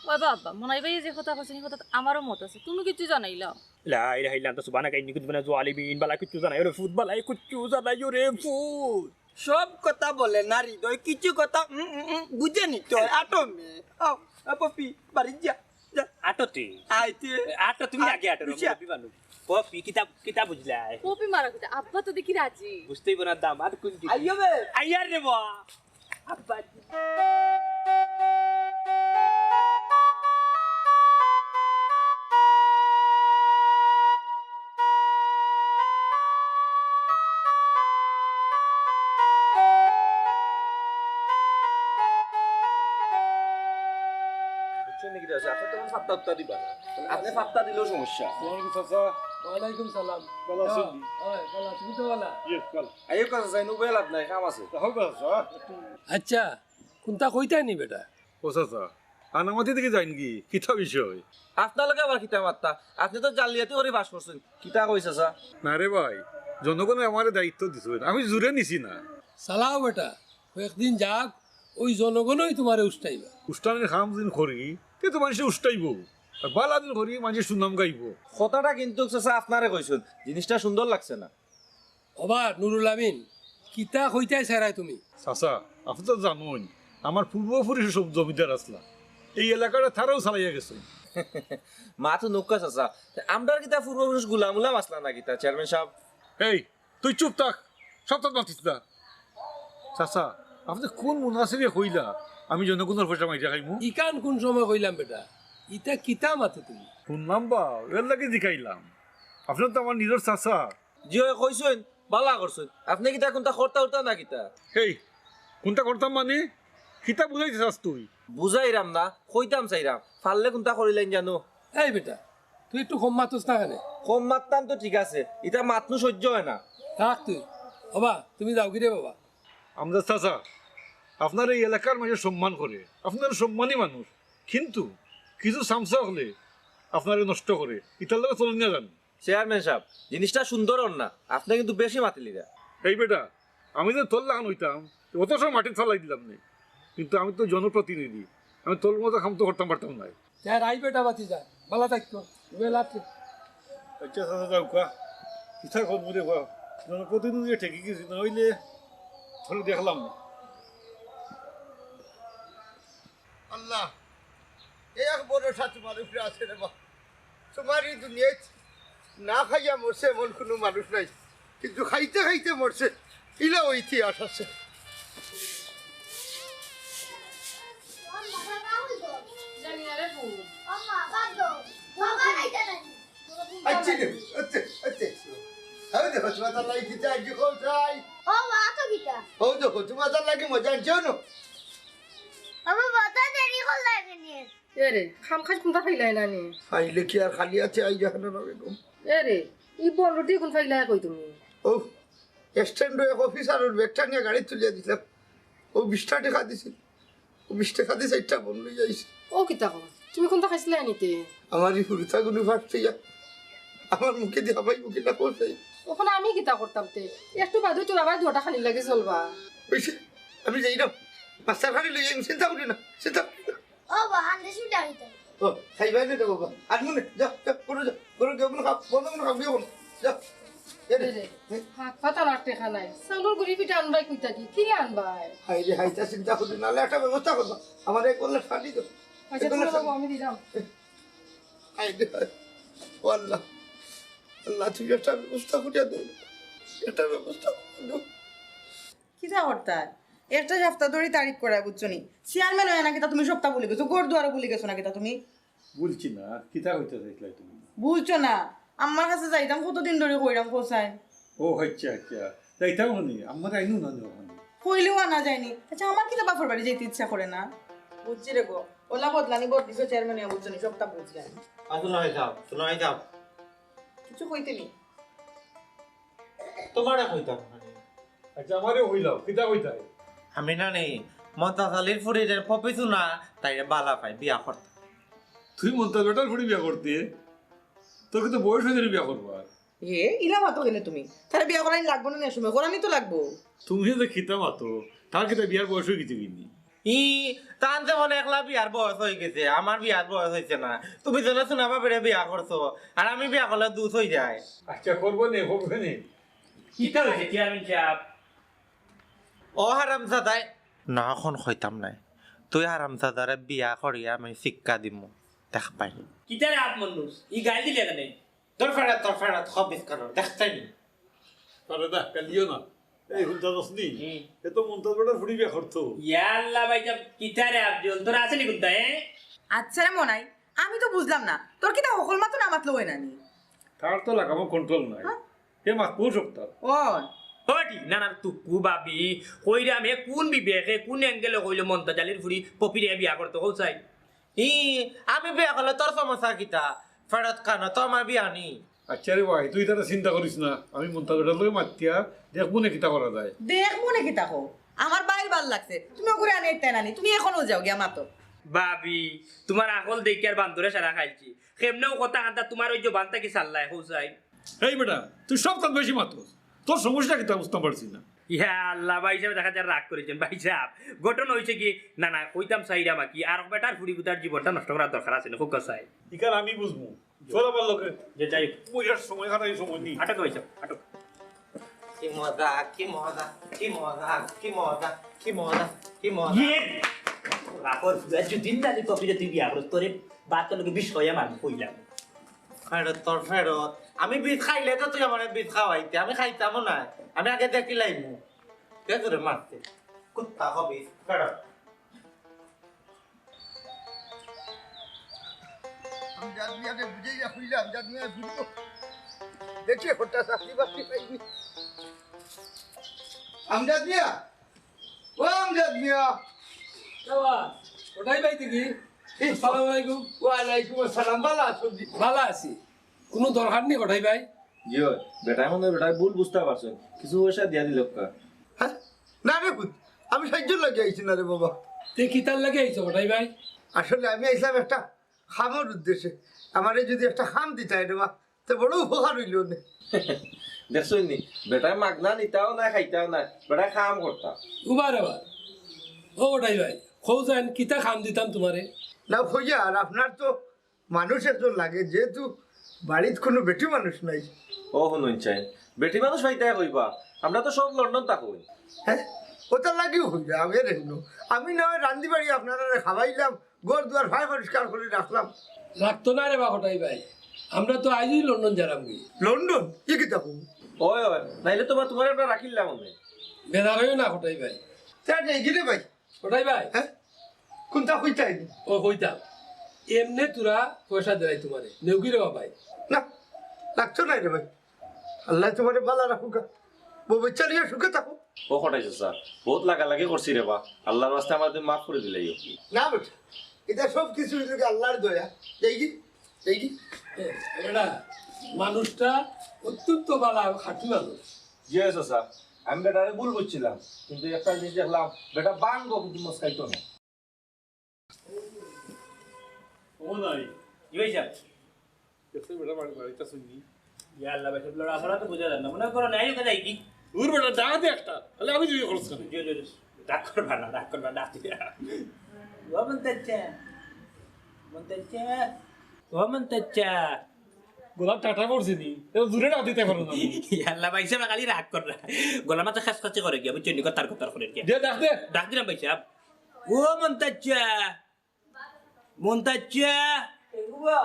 ওই বাবা, মনাই ভাই যে কথা কইছেন, এই কথাত আমারও মত আছে। তুমি কিচ্ছু জানাইলাও? লা ইলাহা ইল্লা আনতা সুবহানাকা ইন্নী কুনতু মিনাজ জালিমিন। বালা কিচ্ছু জানাইও রে ফুত, বালা কিচ্ছু জানাইও রে ফুত। সব কথা বলে না হৃদয়, কিছু কথা উম, উম, উম, বুঝে নিতে হয়। আটো মে। আও, আ, পপি, বাড়ি যা, যা। আটো তুই। আইতে। আটো তুমি আগে আটো, বুঝা। মুরব্বি মানুষ। পপি, কিতা, কিতা বুঝলাই? পপি মারা কিতা, আব্বা তো দেখি রাজি। বুঝতেই বোনা দাম, আর কোন কি? আইও বে। আইয়ার রে বা। আব্বা। বুঝছেন নাকি? আপনি তখন ফাত্তা উত্তা দিবা না। আপনি ফাত্তা দিলেও সমস্যা। আসসালামু আলাইকুম চাচা। ওয়ালাইকুম সালাম। ভালো আছেন? হ্যাঁ, ভালো আছি। তুমি তো ভালো? ইয়ে, ভালো। আইও কথা চাই, নুবাই লাভ নাই, কাম আছে। হোক চাচা। আচ্ছা, কোনটা কইতায় নি বেটা? ও চাচা, আনামাতি থেকে যাইন কি? কিতা বিষয়? আপনার লগে আবার কিতা মাত্তা? আপনি তো জালিয়াতি করে পাস করছেন। কিতা কইছে চাচা? না রে ভাই, জনগণে আমারে দায়িত্ব দিছে, আমি জুরে নিছি না। চালাও বেটা, কয়েকদিন যাক, ওই জনগণই তোমারে উষ্টাইবা। উষ্টানির কাম দিন করি, তে তো মানুষে উষ্টাইবো। আর বালা দিন করি মানষে সুনাম গাইবো। কথাটা কিন্তু চাচা আপনারে কইছইন, জিনিসটা সুন্দর লাগছে না। ওবা নুরুল আমিন, কিতা কইতায় চাইরায় তুমি? চাচা, আপনে তো জানইন, আমার পূর্বপুরুষ সব জমিদার আছলা, এই এলাকাটা তারাউ চালাইয়া গেছইন। মাত হুনউক্কা চাচা, আমরার কিতা পূর্বপুরুষ গুলাম উলাম আছলা না কিতা, চেয়ারম্যান সাব? এই, তুই চুপ থাক, সব তাত মাতিস না। চাচা, আপনে কুন মুনাসিবে কইলা আমি জনগণর পয়সা মাইরা খাইমু? ইখান কুন সময় কইলাম বেটা? ইতা কিতা মাতো তুমি? হুনলাম বা, এরলাগি জিকাইলাম। আপনে তো আমার নিজর চাচা। জি অয়, কইছইন, বালা করছইন। আপনে কিতা কুনতা করতা উরতা না কিতা? এই, কুনতা করতাম মানে? কিতা বুঝাইতে চাস তুই? বুঝাইরাম না, কইতাম চাইরাম। পারলে কুনতা করিলাইন জানো? এই বেটা, তুই একটু কম মাতস না কেনে? কম মাততাম তো ঠিক আছে, ইতা মাতনু সইজ্য অয় না। থাক তুই। ওবা, তুমি যাওগি রে বাবা। আমজাদ চাচা, আপনারে এই এলাকার মানষে সম্মান করে, আপনে সম্মানী মানুষ, কিন্তু কিছু চামচা অকলে আপনারে নষ্ট করে, ইতার লগে চলইন না জানি। চেয়ারম্যান সাব, জিনিসটা সুন্দর অর না, আপনে কিন্তু বেশি মাতিলিরা। এই বেটা, আমি যে তোর লাখান অইতাম, অত সময় মাটিত ফালাই দিলাম নে, কিন্তু আমি তো জনপ্রতিনিধি, আমি তোর মতো কাম তো করতাম পারতাম নায়। যাই বেটা, বাতি যা, বালা থাকিও, তুমি লাভ কি? আচ্ছা চাচা, যাউক্কা, কিতা করমু রে বা, জনপ্রতিনিধি ঠেকি গেছি, না অইলে তোরে দেখলাম না। আল্লাহ, এই এক ভরসা তুমার উপরে আছে রে বা। তুমার ই দুনিয়াত না খাইয়া মরছে এমন কুনু মানুষ নাই, কিন্তু খাইতে খাইতে মরছে, ইলাও ইতিহাস আছে। জানি না রে বউ। আচ্ছা রে, আচ্ছা, আচ্ছা। আমি দেখো, তুমার তার লাগি কিতা আনছি, কও চাই। ও, বা তো কিতা? ও দেখো, তুমার তার লাগি মজা আনছি, অনো। বাবা, বাতা দেরি করলাই কেনে? এরে, খামখাজ কুনতা ফাইলায় না নি? ফাইলে কি আর খালি আতে আই জানো না বেগম? এরে, ই বনরুটি কুন ফাইলায় কই তুমি? ও, স্ট্যান্ডো এক অফিসারর ব্যাগটা নিয়া গাড়িত তুলিয়া দিলাম। ও বিশটা টেকা দিছিল। ও বিশ টেকা দি চাইরটা বন লইয়া আইছি। ও কিতা কও? তুমি কুনতা খাইছিলায় নি তে? আমার ই হুরুতা গুনু ফাটতে যা। আমার মুখে দিয়া হামাই মুখে না করছে। অখন আমি কিতা করতাম তে? একটু বাদে তোর আবার দুটা খানির লাগি চলবা। অইছে, আমি যাইরাম। মাস্টার খানি লইয়া আইমু, চিন্তা করিও না, চিন্তা করিও না। ও বা, আন্দে শুলে আইতাম। ও, খাইবায় নি রে বাবা? আনমু নে, যাও, যাও, করো যাও, করো যাও, মনে খাও, মনে মনে খাও, গিয়ে বলো, যাও। এ রে, এরে, হাত পাতা লাগতে খানায়। চাউলর গুড়ি পিঠা আনবায় কইতা দি, কিলা আনবায়? হায় রে, হায়, তা চিন্তা করিও না, নাহলে একটা ব্যবস্থা করবা। আমার এক গ্লাস পানি দাও। আচ্ছা, এক গ্লাস তুমি পানি। বাবু, আমি দিলাম। হায় রে, হায়। ও আল্লাহ, আল্লাহ, তুমি একটা ব্যবস্থা করিয়া দেও, একটা ব্যবস্থা করিয়া দেও। কিতা করতায়? একটা সপ্তাহ ধরি তারিখ করা, বুঝছো নি? চেয়ারম্যান অইয়া না কিতা তুমি সপ্তাহ ভুলি গেছো? ঘর দুয়ারও ভুলি গেছো না কিতা তুমি? ভুলছি না, কিতা কইতা চাইছলায় তুমি? বুঝছো না? আম্মার কাছে যাইতাম, কতদিন ধরি কইরাম, কও চাই। ও আচ্ছা, আচ্ছা, যাইতাম অনে, আম্মারে আইনো না নি অখানো। কইলেও আনা যায়নি। আচ্ছা, আমার কিতা বাপর বাড়ি যাইতে ইচ্ছা করে না? বুঝছি রে গো, অলা বদলানি বদলিছো চেয়ারম্যান অইয়া, বুঝছো নি? সবটা বুঝলাম। আচ্ছা, না অইতাম, না অইতাম। কিছু কইতে নি। তুমারে কইতাম মানে। আচ্ছা, আমারে কইলাও, কিতা কইতায়? আমি না নি, মন্তাজ আলীর ফুড়িরে পপি সুনা, তাইরে বালা পাই, বিয়া করতাম। তুই মন্তাজ বেটার ফুড়ি বিয়া করতে? তোর কিন্তু বয়স অইছে রে বিয়া করবার। এ, ইলা মাতো কেনে তুমি? তারে বিয়া করানি লাগবো না নি, সময় করানি তো লাগবো। তুমি যে কিতা মাতো, তার কিতা বিয়ার বয়স অইগেছে কিনি? ই, তান যেমন একলা বিয়ার বয়স অইগেছে, আমার বিয়ার বয়স অইছে না। তুমি যেন সুনা ভাবিরে বিয়া করছো, আর আমি বিয়া করলে দুষ অইযায়। আচ্ছা, করবো নে, করবো নে। কিতা অইছে চেয়ারম্যান সাব? ও হারামজাদায়। না, অখন কইতাম নায়। তুই হারামজাদারে বিয়া করিয়া আমি শিক্ষা দিমু, দেখবায়। কিতারে আত মন্নুস? ই গাইল দিলে কেনে? তোর ফেরাত, তোর ফেরাত, খবিস করো, দেখতে নি। আরে দা, কালিও না। এই হুনতা দোস নি? হুম। এ তো মন্তাজ বেটার ফুড়ি বিয়া করতো। ইয়া আল্লাহ ভাইজান, কিতারে আফজল, তোর আছে নি কুনতা, এ? আচ্ছা রে মনাই, আমি তো বুঝলাম না, তোর কিতা হকল মাতো না মাতলো অয় না নি? তার তো লাগামো control নাই। হ্যাঁ? এ মাতবো সবতা। ও। ও বেটি, না, না, তুকু ভাবি, কইরাম, হে কুন বিবেকে, কুন angle-এ কইলো মন্তাজ আলীর ফুড়ি পপিরে বিয়া করতো, কও চাই? ই, আমি বিয়া করলে তোর সমস্যা কিতা? ফেরত খানা তো আমার বিয়া নি। আচ্ছা রে ভাই, তুই তারা চিন্তা করিস না, আমি মন্তাজ বেটার লগে মাতিয়া দেখবো নে কিতা করা যায়। দেখবো নে কিতা কও? আমার ভাইর ভালা লাগছে, তুমি ওগুরে আনি আইতে নানি, তুমি এখনো যাও গিয়া মাতো। ভাবি, তুমার আকল দেখিয়ার বান্দরে সারা খাইলছি। কেমনেও কথা কান্তা তুমার ওই জবান থাকি সাল্লায়, কও চাই। এই বেটা, তুই সব কাজ বেশি মাতস। তোর সমস্যা কিতা বুঝতাম পারছি না। ইয়া আল্লাহ, ভাইসাব দেখা যায় রাগ করিছেন। ভাইসাব, ঘটনা অইছে কি, না না, কইতাম চাইরাম আর কি, আর বেটার ফুড়ি গুতার জীবনটা নষ্ট করার দরকার আছে না, খুব কসাই। ইখান আমি বুঝমু। চলো আমার লগে। যে যাই। বইয়ার সময় কাটাই সময় নেই। আটক ভাইসাব, আটক। কি মজা, কি মজা, কি মজা, কি মজা, কি মজা, কি মজা। ইয়ে! বাপর ফুয়া, দুদিন না তুই কফিরে তুই বিয়া করস, তোরে বাতর লগে বিষয় আমার কইলাম। ফেরত তোর ফেরত। আমি বিষ খাইলে তো তুই আমারে বিষ খাওয়াইতে, আমি খাইতামও না। আমি আগে দেখিলাইমু। কে তোরে মারতে? কুত্তা হবি, ফেরত। আমি জাত মিয়াকে বুঝাইয়া কইলাম, জাত মিয়া বুঝবো। দেখি, হঠাৎ চাকরি বাকরি পাইনি। আমজাদ মিয়া, ও আমজাদ মিয়া। বাবা, ওটাই ভাই দেখি। এই, আসসালামু আলাইকুম। ওয়ালাইকুম আসসালাম, ভালা আছো নি? ভালা আছি। কোনো দরকার নেই ওটাই ভাই। জি অয়, বেটায় মনে অয় বেটায় ভুল বুঝতা পারছইন, কিছু পয়সা দিয়া দিলাউক্কা। হ্যাঁ? না রে পুত, আমি সাহায্যর লাগি আইছি না রে বাবা। তে কিতার লাগি আইছো ওটাই ভাই? আসলে আমি আইছিলাম একটা কামর উদ্দেশ্যে, আমারে যদি একটা কাম দিতায় রে বা, তে বড় উপকার অইলো নে। দেখছইন নি, বেটায় মাগনা নিতাও নায়, খাইতাও নায়, বেটায় কাম করতা। উবা রে বা। ও ওটাই ভাই, কও যাইন, কিতা কাম দিতাম তুমারে? না কইয়ার, আপনার তো মানুষ একজন লাগে, যেহেতু বাড়িত কোনো বেটি মানুষ নাই। ও হুনইন চাইন, বেটি মানুষ পাইতায় কইবা, আমরা তো সব লন্ডন থাকইন। হ্যাঁ, ওটার লাগিও কইরা, আমি রে হুনো, আমি না হয় রান্ধি বাড়ি আপনারারে খাওয়াইলাম, ঘর দুয়ার ফায় পরিষ্কার করি রাখলাম। লাগতো না রে বা ওটাই ভাই, আমরা তো আইজই লন্ডন যাইরামগি। লন্ডন? ই কিতা কও? ওই, ওই, নাইলে তো বা তুমারে আমরা রাখিলাম অনে। বেজার অইও না ওটাই ভাই। তে যাইগি রে ভাই। ওটাই ভাই। হ্যাঁ? কোনটা কইতায় নি? ও কইতাম। এমনে তোরা পয়সা দেয় তুমারে। নেওগি রে বা ভাই। না, লাগতো নায় রে ভাই। আল্লায় তুমারে ভালা রাখুক। বউ বাচ্চা নিয়া সুখে থাকো। ও কটাই চাচা, বউত লাগালাগি করছি রে বা। আল্লার ওয়াস্তে আমারে মাফ করি দিলাইও। না বেটা, ইটা সব কিছু অইলো গি আল্লার দয়া। যাইগি, যাইগি। এ, বেটা, মানুষটা অত্যন্ত ভালা, খাঁটি মানুষ। জি অয় চাচা, আমি বেটারে ভুল বুঝছিলাম, কিন্তু একটা জিনিস দেখলাম, বেটা ভাঙ্গো কিন্তু মস্কাইতো না। ও নাই। কি অইছে? দেখছো বেটা বাড়ি, বাড়িত আছইন নি? ইয়া আল্লাহ, বেটা লড়াচড়া তো বুঝা যায় না। মনে করো নাই, ওকে যাইগি। দূর বেটা, ডাক দে একটা। তাইলে আমি চুরি করছি কেনে? জি, জি, জি। রাগ করবা না, রাগ করবা না। ও মন্তাচ্চা। মন্তাচ্চা। ও মন্তাচ্চা। গলা টাটা পড়ছে নি? এত জোরে ডাক দিতে পারো না। ইয়া আল্লাহ, ভাইসাব খালি রাগ কররা। গলা মাথা খাসখাসি করে গিয়া, বুঝছো নি? কতার কতার করে গিয়া। দে, ডাক দে। ডাক দিলাম ভাইসাব। ও মন্তাচ্চা। মন্তাচ্চা। এ বাবা।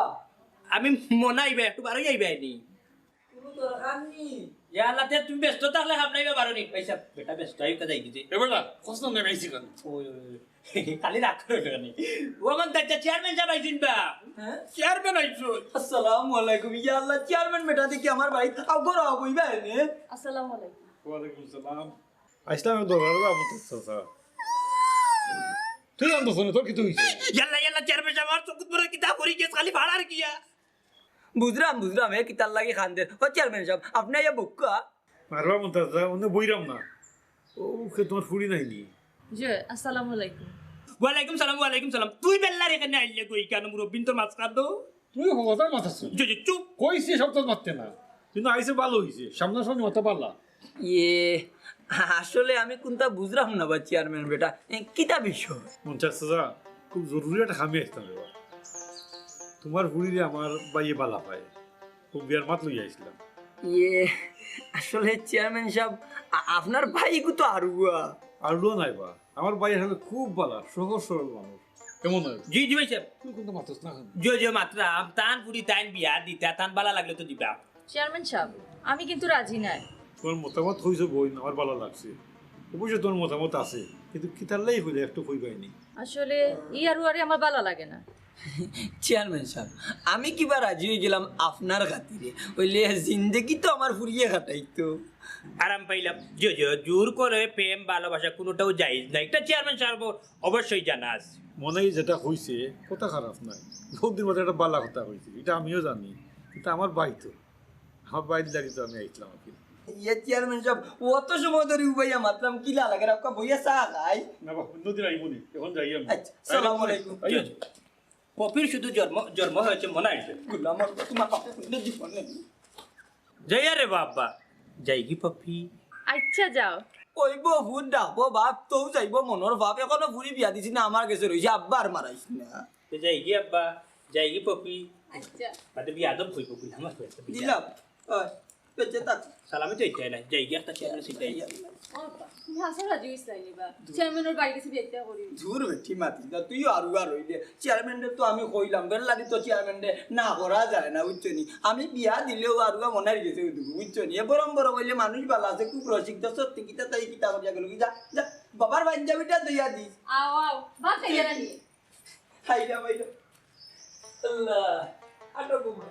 আমি মনাই ভাই, একটু বারই আইবায় নি। কোনো দরকার নি। ইয়া আল্লাহ, তে তুমি ব্যস্ত থাকলে হামনাইবা বারো নি। ভাইসাব, বেটা ব্যস্ত, আইবা যাইগি যে। এ বেটা, কষ্ট নেই, আইছি কেনে? ওই, ওই, ওই। খালি রাগ করে ওঠে কেনে? ও মন্তাচ্চা, চেয়ারম্যান সাব আইছইন বা? হ্যাঁ? চেয়ারম্যান আইছইন। আসসালামু আলাইকুম। ইয়া আল্লাহ, চেয়ারম্যান বেটা দেখি আমার বাড়িত। আও, ঘরো আও, বইবা এনে। আসসালামু আলাইকুম। ওয়ালাইকুম সালাম। আইছলাম এক দরকারে বাবু, তো চাচা। তুই জানতো না, তোর কিতা অইছে? ইয়াল্লা, ইয়াল্লা, চেয়ারম্যান সাব, আমার চকুত পড়ে কিতা পড়ি গেছে, খালি ফাড়ার গিয়া। বুঝরাম, বুঝরাম, এ কিতার লাগি কান্দের। ও চেয়ারম্যান সাব, আপনে ইয়া বউক্কা? মারবা মন্তাজ দা, অনে বইরাম না। ও, কে তুমার ফুড়ি নায় নি? জি, আসসালামু আলাইকুম। ওয়ালাইকুম সালাম, ওয়ালাইকুম সালাম। তুই বেল্লার এখানে আইলে কই কেনে, মুরব্বিন্তর মাঝখান তো? তুই হবাজার মাথা শুন। জি, জি, চুপ। কইছি সব তো মারতে না। কিন্তু আইছে ভালা অইছে, সামনাসামনি মাথা পাল্লা। ইয়ে, আসলে আমি কুনতা বুঝরাম না বা চেয়ারম্যান বেটা, এ, কিতা বিষয়? মন্তাজ চাচা, খুব জরুরি একটা কামে আইছলাম রে বা। তুমার ফুড়িরে আমার ভাইয়ে ভালা পায়, খুব বিয়ার মাত লইয়া আইছলাম। ইয়ে, আসলে চেয়ারম্যান সাব, আ-, আপনার ভাইগু তো আরুয়া। আরুয়া নায় বা, আমার ভাই আসলে খুব ভালা, সহজ সরল মানুষ। কেমন অয়? জি, জি ভাইসাব। তুই কুনতা মাতস না কেনে? জি, জি, মাতরাম, তান ফুড়ি তাইন বিয়া দিতা, তান ভালা লাগলে তো দিবা। চেয়ারম্যান সাব, আমি কিন্তু রাজি নায়। তুমার মতামত কইছো বইন, আমার ভালা লাগছে। অবশ্য তুমার মতামত আছে, কিন্তু কিতার লাগি কইলে একটু কইবায় নি। আসলে ই আরুয়ারে আমার ভালা লাগে না। চেয়ারম্যান সাব, আমি কিবা রাজি অইগেলাম আপনার খাতিরে, অইলে জিন্দেগি তো আমার ফুড়িয়ে কাটাইতো। আরাম পাইলাম। জি, জি, জোর করে প্রেম ভালোবাসা কুনুটাউ জায়েজ নায়, ইটা চেয়ারম্যান সাবর অবশ্যই জানা আছে। মনাই যেটা কইছে, কথা খারাপ নায়। বউত দিন বাদে একটা ভালা কথা কইছে, ইটা আমিও জানি। কিন্তু আমার ভাই তো, আমার ভাইর লাগি তো আমি আইছলাম আর কি। ইয়ে চেয়ারম্যান সাব, অত সময় ধরি উবাইয়া মাতরাম, কিলা লাগে? রাউক্কা বইয়া চা খাই। না বা, অন্যদিন আইমু নি, এখন যাই আমি। আচ্ছা, সালামু আলাইকুম। আইও। পপির শুধু জন্ম, জন্ম অইছে মনাইছে। গুলাম, তুমার বাপে কুনদিন জীবন নেই। যাইয়ারে বাবা, যাইগি পপি? আচ্ছা, যাও। কইবো ফুত ডাকবো বাপ, তউ যাইবো মনর ভাব। এখনো ফুরি বিয়া দিছি না, আমার গেছে রইছে, আব্বা আর মারাইস না। তে যাইগি আব্বা, যাইগি পপি। আচ্ছা। বাদে বিয়াদব কইবো কইলাম, আর কইতে বিয়া। দিলাম। ওই, বেঁচে থাক। সালামি তো ইচ্ছা নাই, যাইগি একটা চেয়ারম্যান সিট যাইগি। ও বাবা, তুমি হাসা রাজি হইছ নাই নি বা? চেয়ারম্যানর বাড়ি গেছে বিয়া করি। দূর বেটি মাতি না, তুইও আরুয়া রইলে। চেয়ারম্যানরে তো আমি কইলাম, বেল্লারি তো চেয়ারম্যানরে না করা যায় না, বুঝছো নি? আমি বিয়া দিলেও আরুয়া মনার গেছে ওইটুকু, বুঝছো নি? এ বরম বরম অইলে মানুষ ভালা আছে, খুব রসিক, তো সত্যি কিতা তাই কিতা করিয়া গেল কি? যা, যা, বাবার পাঞ্জাবিটা ধইয়া দিস। আও, আও, ভাত খাইয়া রানি। খাইলাম, খাইলাম। আল্লাহ, আটো ঘুমা।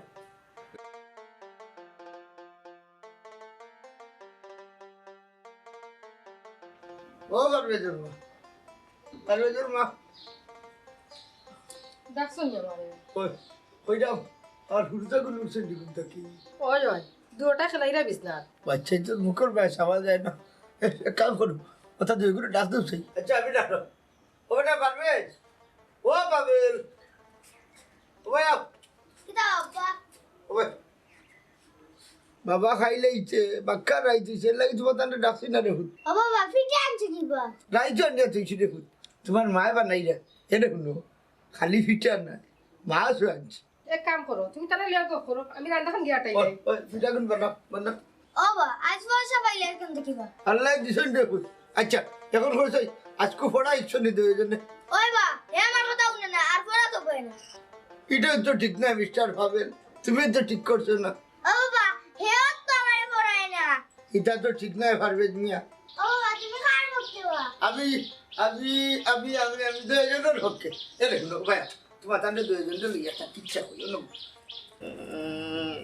ও পারভেজর মা, পারভেজর মা। ডাকছো নি আমারে? ওই, কই যাও? আর হুরুতা গুলো উঠছে নি ঘুম থাকি? ওই, ওই, দুটা খেলাইরা বিছনা। বাচ্চা তো মুখর বায় সাবা যায় না। এক, এক কাম করো, ওটা দুই গুলো ডাক দেও সেই। আচ্ছা, আমি ডাকলাম। ও বেটা পারভেজ, ও পাবেল, ও ভাই আও। কিতা আব্বা? ও ভাই। বাবা খাইলাইছে, বাক্কা রাইত অইছে, এর লাগি তোমার তান্ডে ডাকছি না রে ফুত। ও বাবা, ফিটা আনছো নি বা? রাইত আনিয়া তুইছি রে ফুত। তোমার মায় বানাইরা। এ রে হুনো, খালি ফিটা না, মাছও আনছি। এক কাম করো, তুমি তারা লিয়া গপ করো, আমি রান্না খান গিয়া আটাই ওই, যাই। ওই, ফিটা গুন বানা, বানা। ও বা, আজ পয়সা পাইলে এখন দেখি বা। আল্লাহ দিছেন রে ফুত। আচ্ছা, এখন কইছই, আজকে পড়া ইচ্ছু নি দুইজনে। ওই বা, হে আমার কথা হুনে না, আর পড়া তো কয় না। ইটা তো ঠিক না, মিস্টার পাবেল, তুমি তো ঠিক করছো না। ও বাবা, হেও তো আমারে পড়ায় না। ইটা তো ঠিক নায়, পারভেজ মিয়া। ও বাবা, তুমি কার পক্ষে বা? আমি, আমি, আমি, আমি, আমি তো এজনের পক্ষে। এ দেখো, ভাই, তোমার তাহলে দুইজনকে লইয়া একটা কিচ্ছা হইল না। উম,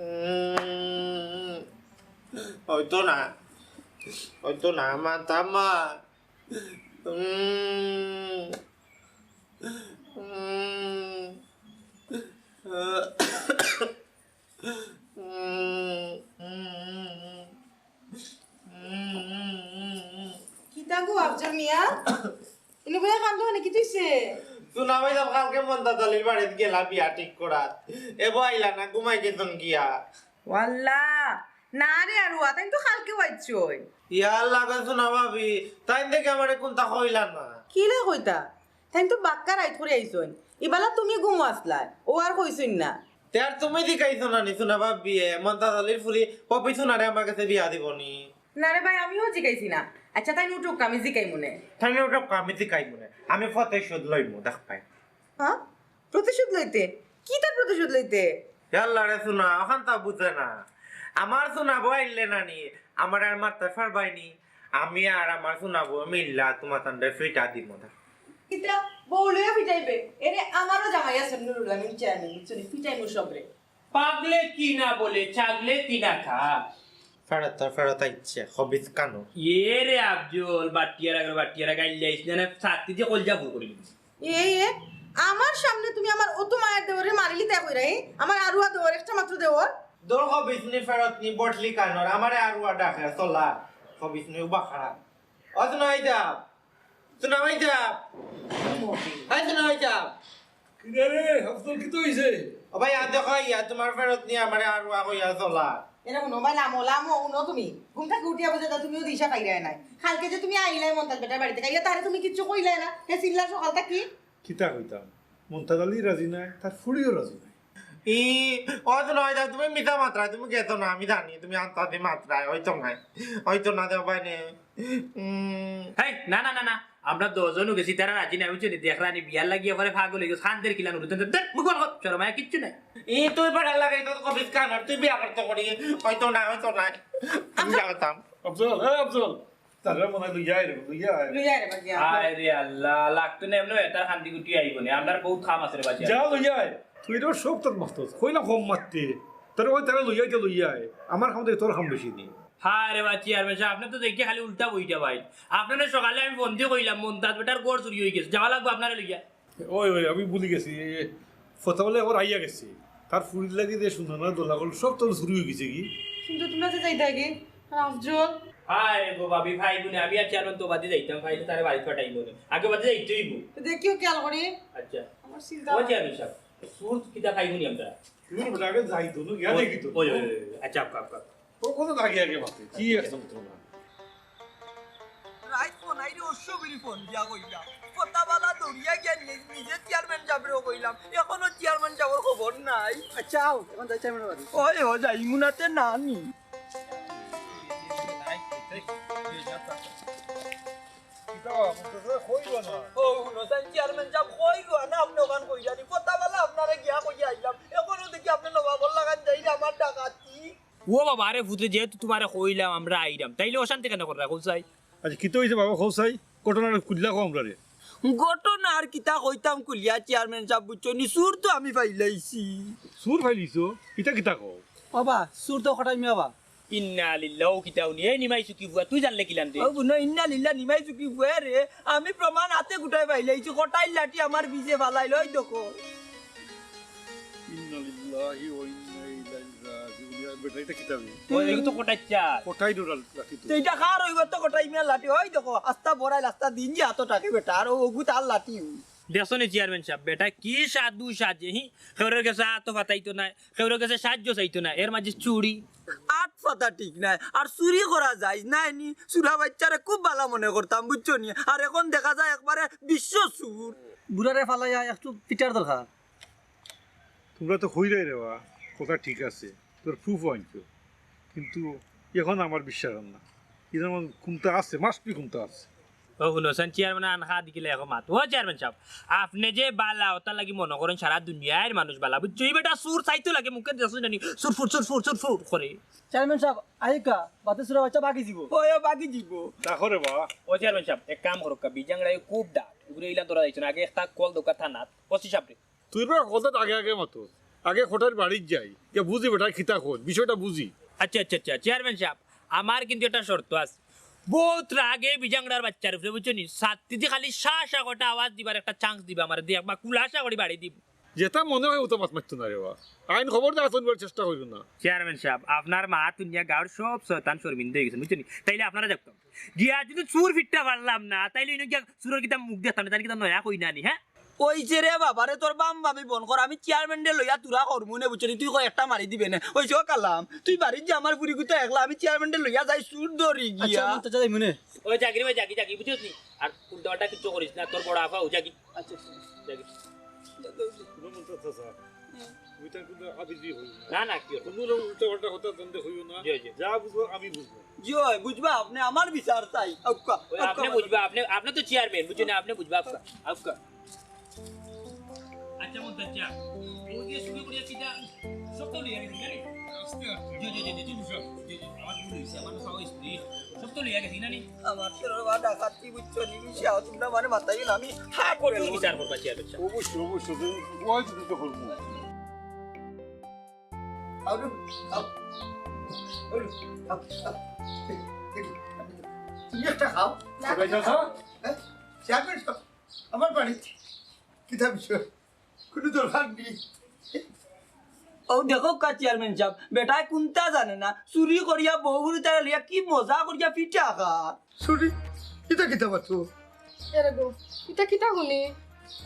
উম, হয়তো না, হয়তো না, মা, তা মা। উম, উম, উম, উম, উম। কিতা গো আফজল মিয়া? ইনো বইয়া কান্দো মানে কিতা অইছে? সোনা ভাই, কালকে মন্তাজ আলীর বাড়িত গেলা বিয়া ঠিক করাত। এবো আইলা না, ঘুমাই গেছন গিয়া। ওয়াল্লা, না রে আরুয়া, তাইন তো কালকেউ আইছইন। ইয়া আল্লাহ গো সোনা ভাবি, তাইন দেখি আমারে কুন্তা কইলা না। কিলা কইতা? তাইন তো বাক্কা রাইত করি আইছইন। ইবালা তুমি ঘুমো আছলায়, অউ আর কইছইন না। তে আর তুমি জিকাইছো না নি সোনা ভাবিয়ে, মন্তাজ আলীর ফুরি পপি সোনারে আমার গেছে বিয়া দিবো নি? না রে ভাই, আমিও জিকাইছি না। আচ্ছা, তাইন উঠউক্কা, আমি জিকাইমুনে। তাইন উঠউক্কা, আমি জিকাইমুনে। আমি প্রতিশোধ লইমু, দেখ ভাই। হ্যাঁ? প্রতিশোধ লইতে? কিতার প্রতিশোধ লইতে? ইয়াল্লা রে সোনা, অখান তা বুঝে না। আমার সোনা বউ আইলে না নি, আমার আর মারতে পারবায় নি। আমি আর আমার সোনা বউ মিল্লা তোমার তান্ডে ফিটা দিমু, দেখ। কিতা বউ লইয়া ফিটাইবে? এরে আমারও জামাই আছে নুরুল আমিন চেয়ারম্যান, বুঝছো নি? ফিটাইমু সবরে। পাগলে কি না বলে, ছাগলে কি না খায়। ফেরত, ফেরত আইছে, খবিস কানো। এ রে আফজল, বাটিয়ারা গেল, বাটিয়ারা গাইল যাইস না, না, ছাতি দিয়ে কলজা ফুল করে দিবি। এ, এ, আমার সামনে তুমি আমার অত মায়ার দেওরে মারিলি তাই কইরা, এ? আমার আরুয়া দেওর, একটা মাত্র দেওর। দোর খবিস নি ফেরত নি, বটলি কানোর, আমারে আরুয়া ডাকে, চলা। খবিস নি উবা খারাপ। ও সোনা ভাই সাব, সোনা ভাই সাব। হাই সোনা ভাই সাব। কিরে রে, আফজল, কিতা অইছে? ও ভাই, আ দেখো, ইয়া, তোমার ফেরত নিয়া আমারে আরুয়া কইয়া চলা। এরে হুনো, ভাই, লামো, লামো, হুনো তুমি। ঘুম থাকি উঠিয়া বুঝে তো তুমিও দিশা পাইরায় নায়। কালকে যে তুমি আইলায় মন্তাজ বেটার বাড়িত থাকি, ইয়া তারে তুমি কিচ্ছু কইলায় না। হে চিল্লা সকাল থাকি। কিতা কইতাম? মন্তাজ আলী রাজি নায়, তার ফুড়িও রাজি নায়। ই, অইতো নায়, অইতো নায়, তুমি মিছা মাতরায়, তুমি গেছো না, আমি জানি, তুমি আন্তাজি মাতরায়, অইতো নায়, অইতো না, দেও ভাই নে। উম। হেই, না, না, না, না, আমরা দশজন গেছি, তারা রাজি নায়, বুঝছো নি? দেখরায় নি, বিয়ার লাগি একেবারে পাগল অই গেছে, কান্দের কিলা নুরু, ধর, ধর, মুখ বন্ধ কর, শরম আয় কিচ্ছু নাই। ই, তুই বেটার লাগাই তো কবিস কান, আর তুই বিয়া করতে করি, অইতো না, অইতো না, আমি আচ্ছা। বিয়া করতাম। আফজল, এ আফজল, তারে মনে হয় লইয়া আয় রে, লইয়া আয়। লইয়া আয় রে, বাদ দিয়া। হায় রে আল্লাহ, লাগতো না এমনে, এটার কান্দি গুটি আইবো না। আমরার বহুত কাম আছে রে বাদ দিয়া। যা লইয়া আয়। তুই তো সব তোর মস্ত। কইলাম কম মাততে। তারে ওই তারে লইয়া আইতে লইয়া আয়। আমার কাম থেকে তোর কাম বেশি নি। হায় রে বাদ দিয়া, আর বেশি, আপনে তো দেখিয়া খালি উল্টা বইটা ভাই। আপনারে সকালে আমি ফোন দিয়া কইলাম, মন্তাজ বেটার ঘর চুরি অই গেছে। যাওয়া লাগবো আপনারে লইয়া। ওই, ওই, আমি ভুলি গেছি। এই, এই, ফতা বলে ওর আইয়া গেছে। তার ফুড়ির লাগি যে সোনা না দোলা করল, সব তো চুরি অই গেছে কি? কিন্তু তুমরা যে যাইতায় গি, আফজল। হায় রে গো ভাবি, ভাই বোনে, আমি আর চেয়ারম্যান তো বাদে যাইতাম, ভাই তারে বাড়ি পাঠাইবো না। আগে বাদে যাইতে অইবো। তো দেখিও খেয়াল করি। আচ্ছা। আমার চিন্তা ও হয়। চেয়ারম্যান সাব, চুর কিতা খাইবো নি আমরা? তুই ওর আগে যাই তো, না, গিয়া দেখি তো। ওই, ওই, ওই, ওই, আচ্ছা, আপকা, আপকা। ও কত আগে আগে মাতে, কি এক যন্ত্রণা। রাইত ফোন আইরে অশ্ববির ফোন দিয়া কইলাম, কথা বালা দৌড়িয়া গিয়া নি-, নিজে চেয়ারম্যান সাবরেও কইলাম, এখনো চেয়ারম্যান সাবর খবর নাই। আচ্ছা, আও, এখন যাই চেয়ারম্যান বাড়ি। ওই, ও যাই, মুনাতে না নি। কিতা, মন্ত্রী সাব কইবা না? ও, হুনো চাইন, চেয়ারম্যান সাব কইবা না, আপনে ওখান কইরা নি। কথা বালা আপনারে গিয়া কইয়া আইলাম, এখনো দেখি আপনে নবাবর লাখান যাইরা আমার ডাকাতি। ও বাবা, আরে ফুতরে, যেহেতু তুমারে কইলাম আমরা আইরাম, তাইলে অশান্তি কেনে কররায় কও চাই? আচ্ছা, কিতা অইছে বাবা, কও চাই? ঘটনাটা খুলিয়া কও আমরারে। ঘটনা আর কিতা কইতাম খুলিয়া, চেয়ারম্যান সাব, বুঝছো নি? চুর তো আমি পাইলাইছি। চুর পাইলিছো? ইতা কিতা কও? বাবা, চুর তো কটাই মিয়া বাবা। ইন্না লিল্লাহ, ও কিতা হুনি? এ নিমাই চুকি ফুয়া, তুই জানলে কিলান রে? ও বুনো, ইন্না লিল্লাহ, নিমাই চুকি ফুয়া রে। আমি প্রমাণ আতে গুটাই পাইলাইছি, কটাই লাঠি আমার পিছে ফালাইল, ওই দেখো। ইন্না লিল্লাহি ওয়া ইন্না ইলাইহি রাজিউন। ইয়া বেটা, ইটা কিতা বে? ওই, এই তো কটাই চার। কটাই ডরাল লাঠি তো। তো ইটা কার অইবো তো কটাই মিয়া লাঠি? ওই দেখো, আস্তা বড়াইল, আস্তা দিন যে আতো টাকে বেটা, আর ও ওগু তার লাঠি। দেখছো নি চেয়ারম্যান সাব, বেটা কি সাধু সাজে, হি? কেউরর গেছে আতো ফাতাইতো নায়, কেউরর গেছে সাহায্য চাইতো নায়, এর মাঝে চুরি। আত ফাতা ঠিক নায়, আর চুরি করা যায় না নি? চুরা বাইচ্চারে খুব বালা মনে করতাম, বুঝছো নি? আর এখন দেখা যায় একবারে বিশ্ব চুর। বুড়ারে ফালাইয়া একটু পিটার দরকার। তুমরা তো কইরায় রে বা, কথা ঠিক আছে, তোর ফুফু আনছো, কিন্তু এখন আমার বিশ্বাস অর না। ইতার মধ্যে কুন্তা আছে, must be কুন্তা আছে। ও হুনো চাইন, চেয়ারম্যান আনখা দিকিলে এখন মাত। ও চেয়ারম্যান সাব, আপনে যে বালা, ওটার লাগি মনো করইন সারা দুনিয়ার মানুষ বালা, বুঝছো? ই বেটা চুর চাইতো লাগে, মুখে দেখছো জানি, চুরফুর, চুরফুর, চুরফুর করে। চেয়ারম্যান সাব, আইকা, বাতে চুরা বাইচ্চা বাগি যিবো। ওই, ও বাগি যিবো। দেখো রে বা। ও চেয়ারম্যান সাব, এক কাম করউক্কা, বিজাংড়ায় খুব ডাক, ইগুরে ইলা ধরা যাইতো না, আগে একটা কল দেউক্কা থানাত, ওসি সাবরে। তুই বা কথা আগে আগে মাতো। আগে কটাইর বাড়িত যাই। গিয়া বুঝি বেটা কিতা কয়, বিষয়টা বুঝি। আচ্ছা, আচ্ছা, আচ্ছা, চেয়ারম্যান সাব, আমার কিন্তু একটা শর্ত আছে। বউত রাগে বিজাংড়ার বাইচ্চার উপরে, বুঝছো নি? ছাত্তিদি খালি শা শা কটা আওয়াজ দিবার একটা chance দিবা আমারে, দিয়া একবার খুলাসা করি বাড়ি দিমু। যেটা মনে অয় ওটা মাত মাততো না রে বা। আইন খবর দে, আতন চেষ্টা করিও না। চেয়ারম্যান সাব, আপনার মাত হুনিয়া গাঁওর সব শয়তান শরমিন্দা অইগেছইন, বুঝছো নি? তাইলে আপনারা দেখতাম। গিয়া যদি চুর ফিটটা পারলাম না, তাইলে ইনো গিয়া চুরর কিতা মুখ দেখতাম না, তাইলে কিতা নয়া কই না নি, হ্যাঁ? ওই যে রে বাবা রে, তোর বাম বামি বন কর, আমি চেয়ারম্যানরে লইয়া তুরা করমু নে, বুঝছো নি? তুই কয় একটা মারি দিবে নে। ওই যে ও কালাম, তুই বাড়িত যা, আমার ফুড়িগুতা একলা, আমি চেয়ারম্যানরে লইয়া যাই চুর ধরি আচ্ছা, গিয়া। মন্ত্রী সাব, যাইমু নে। ওই জাগি রে, ওই জাগি, জাগি, বুঝছস নি? আর উল্টা পাল্টা কিচ্ছু করিস না, তোর বড় আফা, ওই জাগি। আচ্ছা, আচ্ছা। জাগি। হুনো মন্ত্রী চাচা, তুমি তার কিন্তু আবিজি হইও না। না, না, কি হইব? কোনো রকম উল্টা পাল্টা কথা জানতে হইও না। জি, জি। যা বুঝবো, আমি বুঝবো। জি অয়, বুঝবা, আপনে আমার বিচার চাই। আউক্কা, ওই আউক্কা আপনে আমার বুঝবা, আপনে, আপনে তো চেয়ারম্যান, বুঝছো না? আপনে বুঝবা, আউক্কা, আউক্কা। আচ্ছা, মন্ত্রী চাচা, ওই যে শুরু করিয়া কিতা সব তো লইয়া গেছি, জানি? আস্তে আস্তে। জি, জি, জি, জি, জি। জি, জি, আমার ভুল হইছে, আমার তো খাওয়া হইছে। সব তো লইয়া গেছি, না নি? আমার তো বাবা ডাকাতি, বুঝছো নি? মিশা, তোমরা মানে মাথায় গেল, আমি হাত কঠিন গেল। বিচার করবা, চেয়ারম্যান সাব। অবশ্যই, অবশ্যই, তুমি ওই তো দিতে করবো। আরো, আও, আরো, আও, আও। তুমি একটা খাও। না। খাইছো তো? হ্যাঁ? চেয়ারম্যান সাব, আমার বাড়িত কিতা বিষয়? কোনো দরকার নেই। ও দেখউক্কা চেয়ারম্যান সাব, বেটায় কুন্তা জানে না, চুরি করিয়া বউ বুড়ি তারা লইয়া কি মজা করিয়া পিঠা খার। চুরি? ইটা কিতা মাতো? এরে গো, ইটা কিতা হুনি?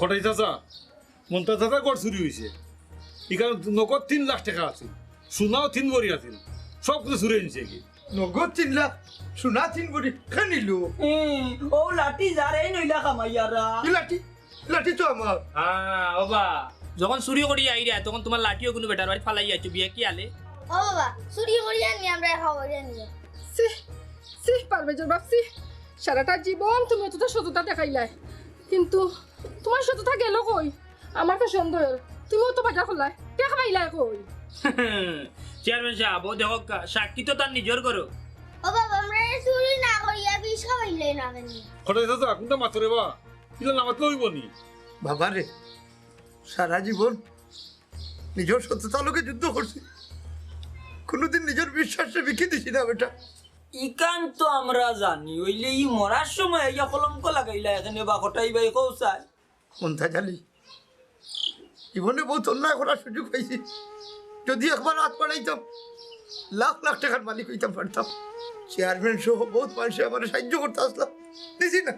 কটাই চাচা, মন্তা চাচা ঘর চুরি হইছে। ইখানো নগদ তিন লাখ টেকা আছিল, সোনাও তিন ভরি আছিল, সব কিছু চুরে নিছে কি। নগদ তিন লাখ, সোনা তিন ভরি, কে নিল? হুম, ও লাঠি যার, এই নইলা কামাইয়ারা। কি লাঠি? লাঠি তো আমার। হ্যাঁ, ওবা, যখন চুরি করি আইরা, তখন তোমার লাঠিও কোনো বেটার বাড়ি ফালাই আইছো, বিয়া কি আলে? ও বাবা, চুরি করি আনি আমরা খাওয়া আনি। ছি, ছি, পারভেজর বাপ, ছি। সারাটা জীবন তুমি অতটা সততা দেখাইলায়, কিন্তু তোমার সততা গেল কই? আমার তো সন্দেহ হল, তুমিও তো বাজার করলায়, টেকা পাইলায় কই? চেয়ারম্যান সাব, ও দেখউক্কা, সাক্ষী তো তার নিজর ঘরো। ও বাবা, আমরা এই চুরি না করিয়া বিষ খাওয়াইলে না কেন? কটাই চাচা, কুনটা মাতো রে বা? ইলা না মাতলে অইবো নি? বাবা রে, সারা জীবন নিজর সততার লগে যুদ্ধ করছি, কোনোদিন নিজর বিশ্বাসরে বিকি দিছি না বেটা। ইখান তো আমরা জানি, অইলে ই মরার সময় আইয়া কলঙ্ক লাগাইলা এখানে বা কটাই ভাই কও চাই। মন্তা জানি, জীবনে বহুত অন্যায় করার সুযোগ পাইছি, যদি একবার আত বাড়াইতাম, লাখ লাখ টেকার মালিক অইতাম পারতাম। চেয়ারম্যান সহ বহুত মানুষে আমারে সাহায্য করতা আসলা, দিছি না।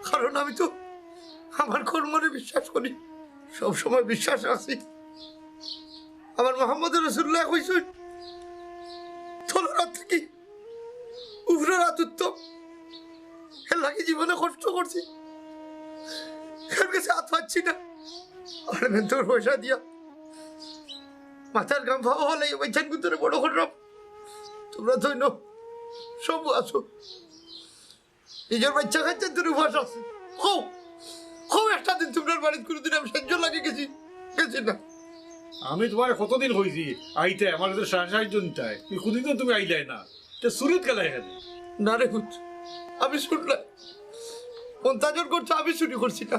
কারণ আমি তো আমার কর্মরে বিশ্বাস করি, সব সময় বিশ্বাস রাখছি। আমার মোহাম্মদ রসুল্লাহ কইছইন, তো এর লাগি জীবনে কষ্ট করছি, এর গেছে আত পাতছি না। আর বেতন পয়সা দিয়া মাথার ঘাম পাওয়া হলে এই বাচ্চার ভিতরে বড় করলাম। তোমরা তো অইন্য সব আছো, নিজের বাচ্চা খাইতে তোর উপাস আছে। কও, কও একটা দিন তোমরার বাড়িত কোনোদিন আমি সাহায্য লাগি গেছি, গেছি না। আমি তোমারে কতদিন কইছি আইতায়, আমার কাছে সাহায্য নিতায়, তুমি কোনোদিনও তুমি আইলায় না। তে চুরিত গেলায় কেনে? না রে পুত, আমি চুর না। মন্তাজর ঘর তো আমি চুরি করছি না।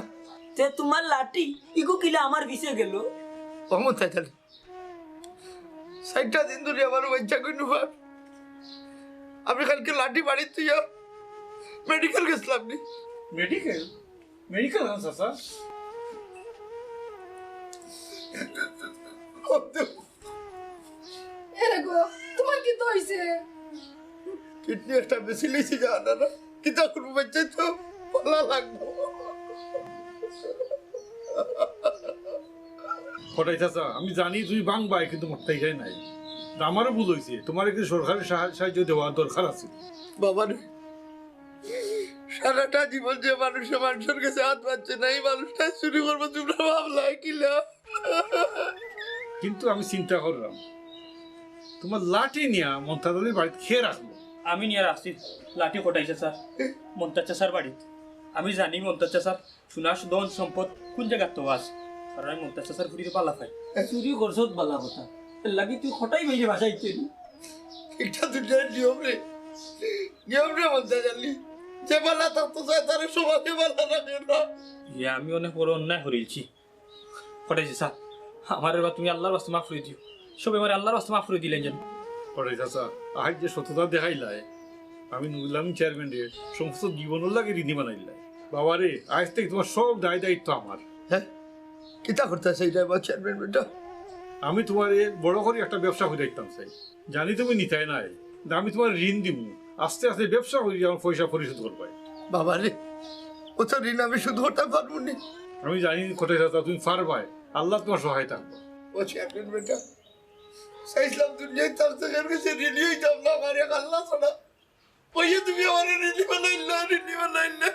তে তোমার লাঠি ইগু কিলা আমার পিছে গেল? ও মন্তাজ আলী, চাইরটা দিন ধরি আমার বাচ্চা কই নুফার। আমি কালকে লাঠি বাড়িত থইয়া মেডিকেল গেছিলাম নি। মেডিকেল? মেডিকেল না চাচা? এরে গো, তোমার কিতা অইছে? কিডনি একটা বেশি লইছি, জানো না? কিতা করবো, বাচ্চা তো পালা লাগবো। কটাই চাচা, আমি জানি তুমি ভাঙবায়, কিন্তু মরতায় নাই। তা আমারও ভুল অইছে, তোমারে একটু সরকারি সাহা-, সাহায্য দেওয়ার দরকার আছে। বাবা রে, সারাটা জীবন যে মানুষে মানুষের কাছে আত পাতছে না, এই মানুষটা চুরি করবো, তোমরা ভাবলায় কিলা? কিন্তু আমি চিন্তা করলাম, তোমার লাঠি নিয়া মন্তাজ আলীর বাড়িত কে রাখলো? আমি নিয়া রাখছি লাঠি কটাই চাচার, মন্তাজ চাচার বাড়িত। আমি জানি মন্তাজ চাচার সোনার ধন সম্পদ কোন জাগাত তো আছে, কারণ আমি মন্তাজ চাচার ফুড়িরে বালা পাই। চুরি করছত বালা কথা, এর লাগি তুই কটাই বাইরে ভাসাইতে নি। এটা দুনিয়ার নিয়ম রে, নিয়ম রে মন্তাজ আলী। যে বালা থাকতো চায়, তারে সমাজে বালা রাখে না। ইয়া, আমি অনেক বড় অন্যায় করিলছি। কটাই চাচা, আমারে বা তুমি আল্লাহর ওয়াস্তে মাফ করি দিও। সবে আমারে আল্লাহর ওয়াস্তে মাফ করি দিলাইন যেন। কটাই চাচা, আজ যে সততা দেখাইলায়, আমি নুরুল আমিন চেয়ারম্যানরে সমস্ত জীবনর লাগি ঋণী বানাইলায়। বাবারে, আজ থাকি তোমার সব দায় দায়িত্ব আমার। হ্যাঁ? কিতা করতায় চাইলায় বা চেয়ারম্যান বেটা? আমি তোমারে বড় করি একটা ব্যবসা করি দিতাম চাই। জানি তুমি নিতায় নায়, কিন্তু আমি তোমারে ঋণ দিমু। আস্তে আস্তে ব্যবসা করি আমার পয়সা পরিশোধ করবায়। বাবারে, অত ঋণ আমি শোধ করতাম পারমু নি। আমি জানি কটাই চাচা, তুমি পারবায়, আল্লাহ তোমার সহায় থাকবা। ও চেয়ারম্যান বেটা, চাইছিলাম দুনিয়ার কাছে ঋণী অইতাম না, আমার এক আল্লাহ ছাড়া। ওই যে তুমি আমারে ঋণী বানাইলা, ঋণী বানাইলা।